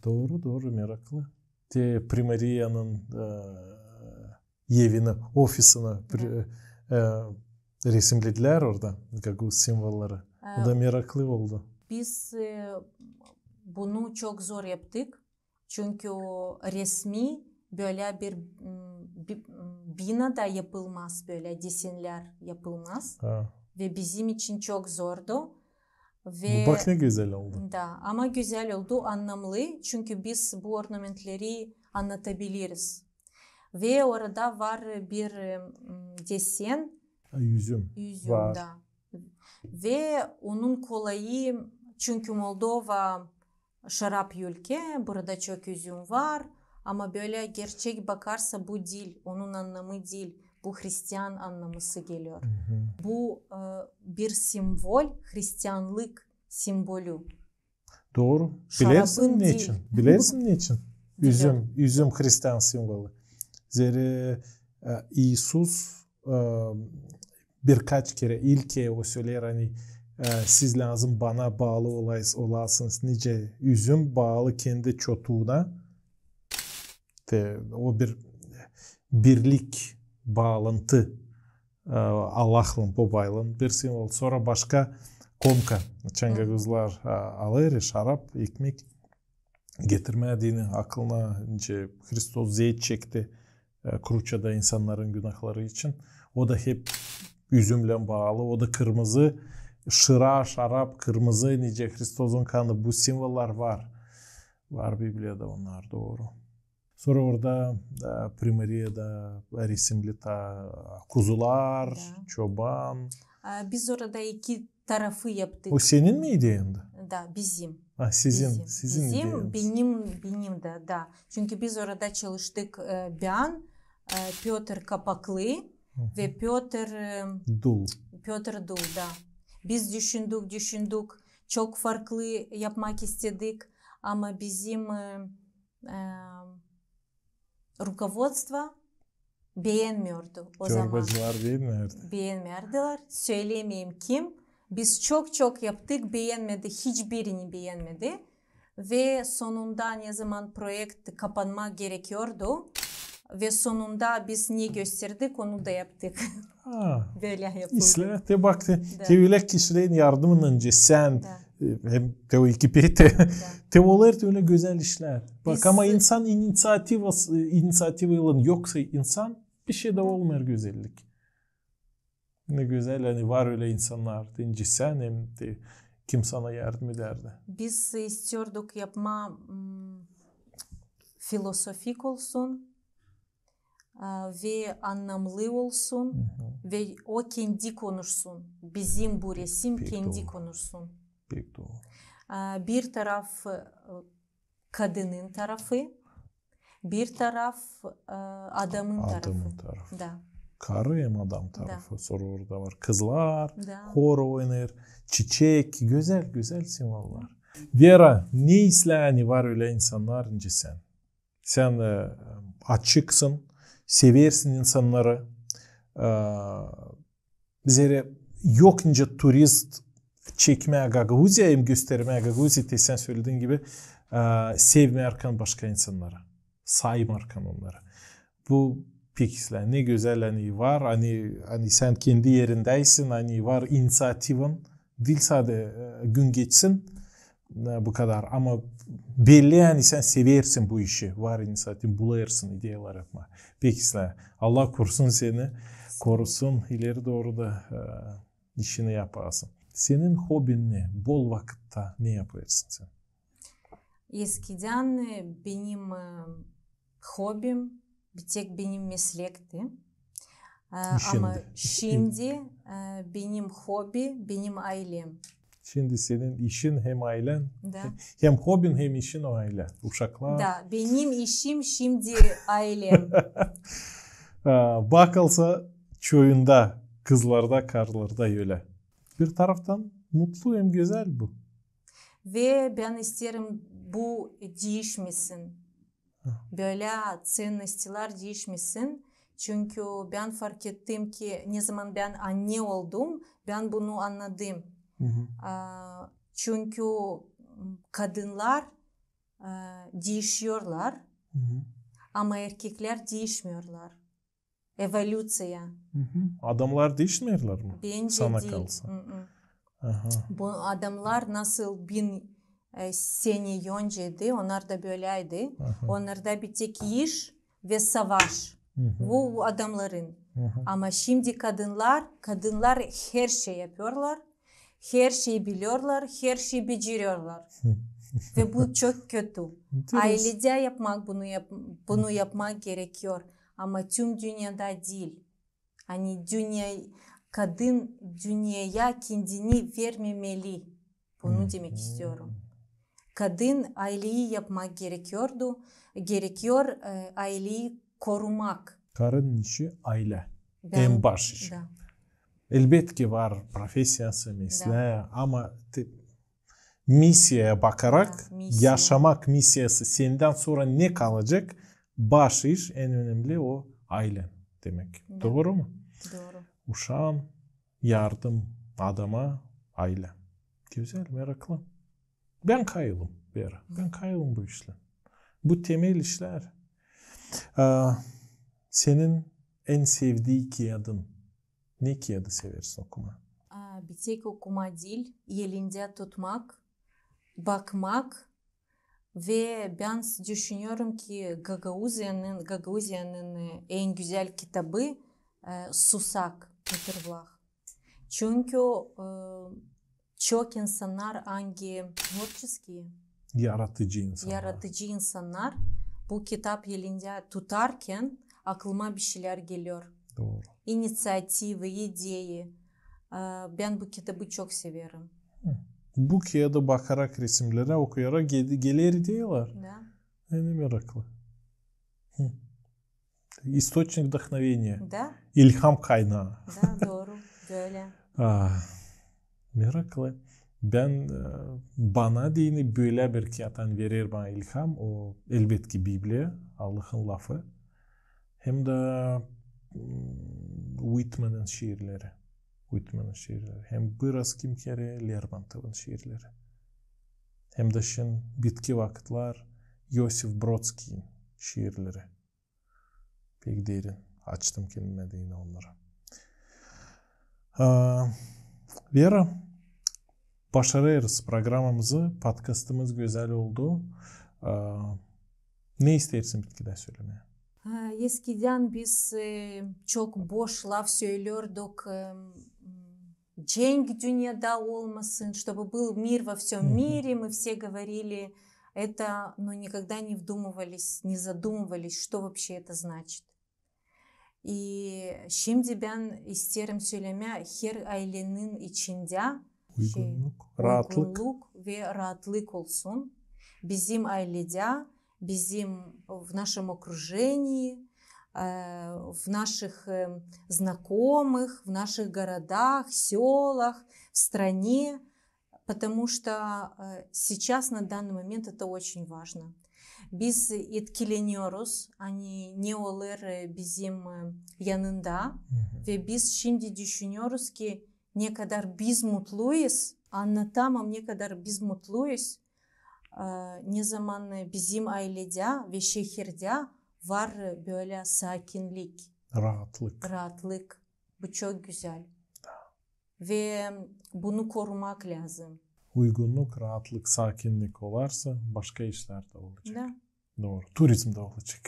Dooru, dooru, meraklı. Te primariyanın, e, evini, ofisini pri-, e, resimledilär orada gagauz simvolları. O da meraklı oldu. Biz, e, bunu çok zor yaptık. Çünkü o resmi bölä bir, m, bi-, m, binada yapılmaz, bölä desennär yapılmaz. Ve bizim için çok zordu. Ve bak ne gözäl oldu. Da, ama gözäl oldu, annamlı, çünkü biz bu ornamentleri annadabiliriz. Ve orada var bir, e, m, desen. Ha, üzüm. Üzüm, da. Ve onun kolayı, çünkü Moldova şarap ülkä, burada çok üzüm var, ama bölä gerçek bakarsa bu diil, onun annamı diil, bu hristian annamı geliyor. Bu, e, bir simvol, hristianlık simvolü. Dooru. Bilersin neçin? Bilersin neçin? Üzüm, üzüm hristian simvolu. Zerä, e, İisus, e, birkaç kerä, ilk kerä o söleer, ani, e, siz lääzım bana baalı olay-, olasınız, nicä üzüm baalı kendi çotuuna. Te, o bir birlik, baalantı, e, Allahlan, Bobaylan bir simvol. Sora başka komka. Çenga gagauzlar, e, alêr şarap, ekmek. Getirmää deyni aklına, nicä Hristos zeet çekti, e, kruçada insannarın günahları için. O da hep üzümlän baalı, o da kırmızı, şıra, şarap, kırmızı, nicä Hristosun kanı, bu simvollar var. Var Bibliyada onnar, dooru. Sora orada, e, primariyada resimli ta kuzular, çoban. E, biz orada iki tarafı yaptık. O senin mi ideyandı? Da, bizim. Ha, sizin, sizin ideyanız. Bizim, benim, benim dä, da. Çünkü biz orada çalıştık, e, bän, e, Pötr Kapaklı ve Pötr, e, Dul. Pötr Dul, da. Biz düşündük, düşündük, çok farklı yapmak istedik, ama bizim, e, e, rukovodstvo beğenmiyordu o zaman. Çorbacılar beğenmiyordu. Beğenmiyordular. Sölemeyim kim. Biz çok-çok yaptık, beğenmedi, hiçbirini beğenmedi. Ve sonunda ne zaman proekt kapanmak gerekiyordu, ve sonunda biz ne gösterdik, onu da yaptık. Ha. Bölä yapıldı. İslää, te bak, te, te ölä kişilerin yardımınnan nicä sän, e, hem te o ekipi, te, te olêr te ölä gözäl işlär. Bak, ama insan iniţiativası, iniţiativaylan yoksa insan, bir şey dä olmêêr gözellik. Ne gözäl, ani var ölä insannar, nicä sän, hem te kim sana yardım edärdi. Biz istiyorduk yapmaa, m, filosofik olsun, a, ve annamlı olsun, ve o kendi konuşsun. Bizim bu resim kendi konuşsun. Pek dooru. A, bir taraf, e, kadının tarafı, bir taraf, e, adamın tarafı. Adamın tarafı. Da. Karı hem adam tarafı. Da. Sora orada var kızlar, hor oynêêr, çiçek, gözäl, gözäl simvollar. Vera, ne islää, ani var ölä insannar, nicä sän. Sän, e, açıksın, seversin insannarı. E, zerä yok nicä turist çekmää Gagauziyaya hem göstermää Gagauziya, te sän söledin gibi, e, sevmärkän başka insannarı, saymêrkän onnarı. Bu pek islää, ne gözäl, ani var, ani, ani sän kendi erindäysin, ani var iniţiativan, diil sade, e, gün geçsin, e, bu kadar. Ama belli, ani sän seversin bu işi. Var iniţiativ, bulêrsın ideyalar yapmaa. Pek islää. Allah korusun seni, korusun, ileri dooru da, e, işini yapasın. Senin hobin ne? Bol vakıtta ne yapêrsın sän? Eskidän, e, benim, e, hobim bir tek benim meslekti. E, ama şindi, e, benim hobi, benim aylem. Şindi senin işin hem aylen, hem hobin, hem işin o aylä, uşaklar. Da, benim işim şindi aylem. E, bakılsa, çoyunda, kızlarda, karılarda ölä. Bir taraftan mutlu hem gözäl bu. Ve bän isteerim bu diişmesin. Bölä ţennostilär diişmesin. Çünkü bän fark ettim ki, nezaman bän anne oldum, bän bunu annadım. A, çünkü, m, kadınnar, e, diişiyorlar, ama erkeklär diişmiyorlar. Evolüţiya. Adamnar diişmeerlär mi? Bencä diil. Sana kalsa. Bu adamnar nasıl bin, e, sene önceydi, onnar da böläydi. Onnarda bir tek iş ve savaş. Bu adamnarın. Ama şindi kadınnar, kadınnar herşey yapıyorlar. Herşey biliyorlar, herşey beceriyordar. Ve bu çok kötü. Ayledä yapmak bunu yap-, bunu yapmak gerekiyor. Ama tüm dünyada diil. Ani dünya, kadın dünyaya kendini vermemeli. Bunu demek istiyorum. Kadın ayleyi yapmak gerekiyordu, gerekiyor, e, ayleyi korumak. Karının işi aylä. En baş işi. Elbetki var profesiyası, mesleyi, ama te-, misiyaya bakarak, yaşamak misiyası, sendän sora ne kalacek, baş iş, en önemli o aylen demek. Dooru mu? Dooru. Uşaan yardım adama aylä. Gözäl, meraklı. Bän kayılım, Vera. Bän kayılım bu işlän. Bu temel işlär. A, senin en sevdii kiyadın? Ne kiyadı seversin okumaa? A, bir tek okumaa diil, elindä tutmak, bakmak ve bän s-, düşünüyorum ki Gagauziyanın, Gagauziyanın, e, en gözäl kitabı, e, Susak, Peter Vlach. Çünkü, e, çok insannar, angi творческий, yaradıcı insannar, yaradıcı insannar bu kitap elindä tutarkan aklıma bir şeylär geliyor. Dooru. İnisiativı, ideyi. E, bän bu kitabı çok severim. Bu kiyadı bakarak, resimnerä okuyarak ge-, geler ideyalar. Da. Ne meraklı. İstoçnik vdохновения. Da. İlham kaynağı. Da, dooru. Bölä. A, meraklı. Bän, e, bana deyni bölä bir kiyattan verer bana ilham, o, elbetki, Bibliya, Allahın lafı. Hem dä, m, Uitmanın şiirleri. Uitmanın şiirleri. Hem biraz kimkerä Lermontovun şiirleri. Hem dä şindi bitki vakıtlar İosif Brodskiynin şiirleri. Pek derin. Açtım kendimä deyni onnarı. A, Vera, başarêrız programamızı, podkastımız gözäl oldu. A, ne isteersin bitkidä sölemää? A, eskidän biz, e, çok boş laf söylüyorduk, e, cenk dünyada olmasın, чтобы был мир во всём мире, мы все говорили это, но никогда не вдумывались, не задумывались, что вообще это значит. И şindi bän isteerim sölemää, her aylenin içindä şey, uygunluk, raatlık, uygunluk ve raatlık olsun. Bizim ayledä, bizim в нашем окружении, э, в наших, э, знакомых, в наших городах, сёлах, в стране, потому что, э, сейчас, на данный момент, это очень важно. Biz etkileniyoruz, ani ne olêr, e, bizim, e, yanında. Ve biz şindi düşünüyoruz ki, ne kadar biz mutluyuz, annatamam, ne kadar biz mutluyuz, e, nezaman, e, bizim ayledä ve şehirdä var, e, bölä sakinlik. Raatlık. Raatlık. Bu çok gözäl. Ve bunu korumak lääzım. Uygunluk, raatlık, sakinlik olarsa, başka işlär dä olacek. Da. Dooru. Turizm dä olacek.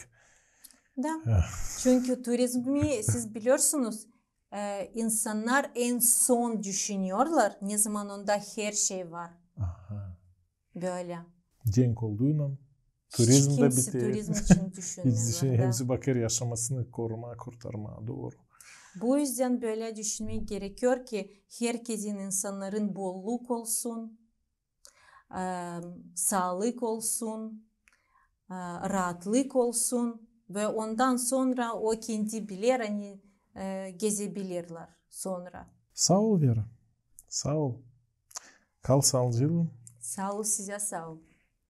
Da. Çünkü turizmi, siz biliyorsunuz, e, insannar en son düşünüyorlar, nezaman onda her şey var. Aha. Bölä. Denk olduuynan turizm da Kimsi biter. Turizm için düşünmez. Hepsi bakêr yaşamasını korumaa, kurtarmaa, dooru. Bu üzdän bölä düşünmäk gerekiyor ki herkezin, insannarın bolluk olsun, e, saalık olsun, e, raatlık olsun ve ondan sora o kendi biler, ani e, gezebilirlär sora. Saa ol, Vera. Saa ol. Kal saalıcaklan. Saa ol, sizä saa ol.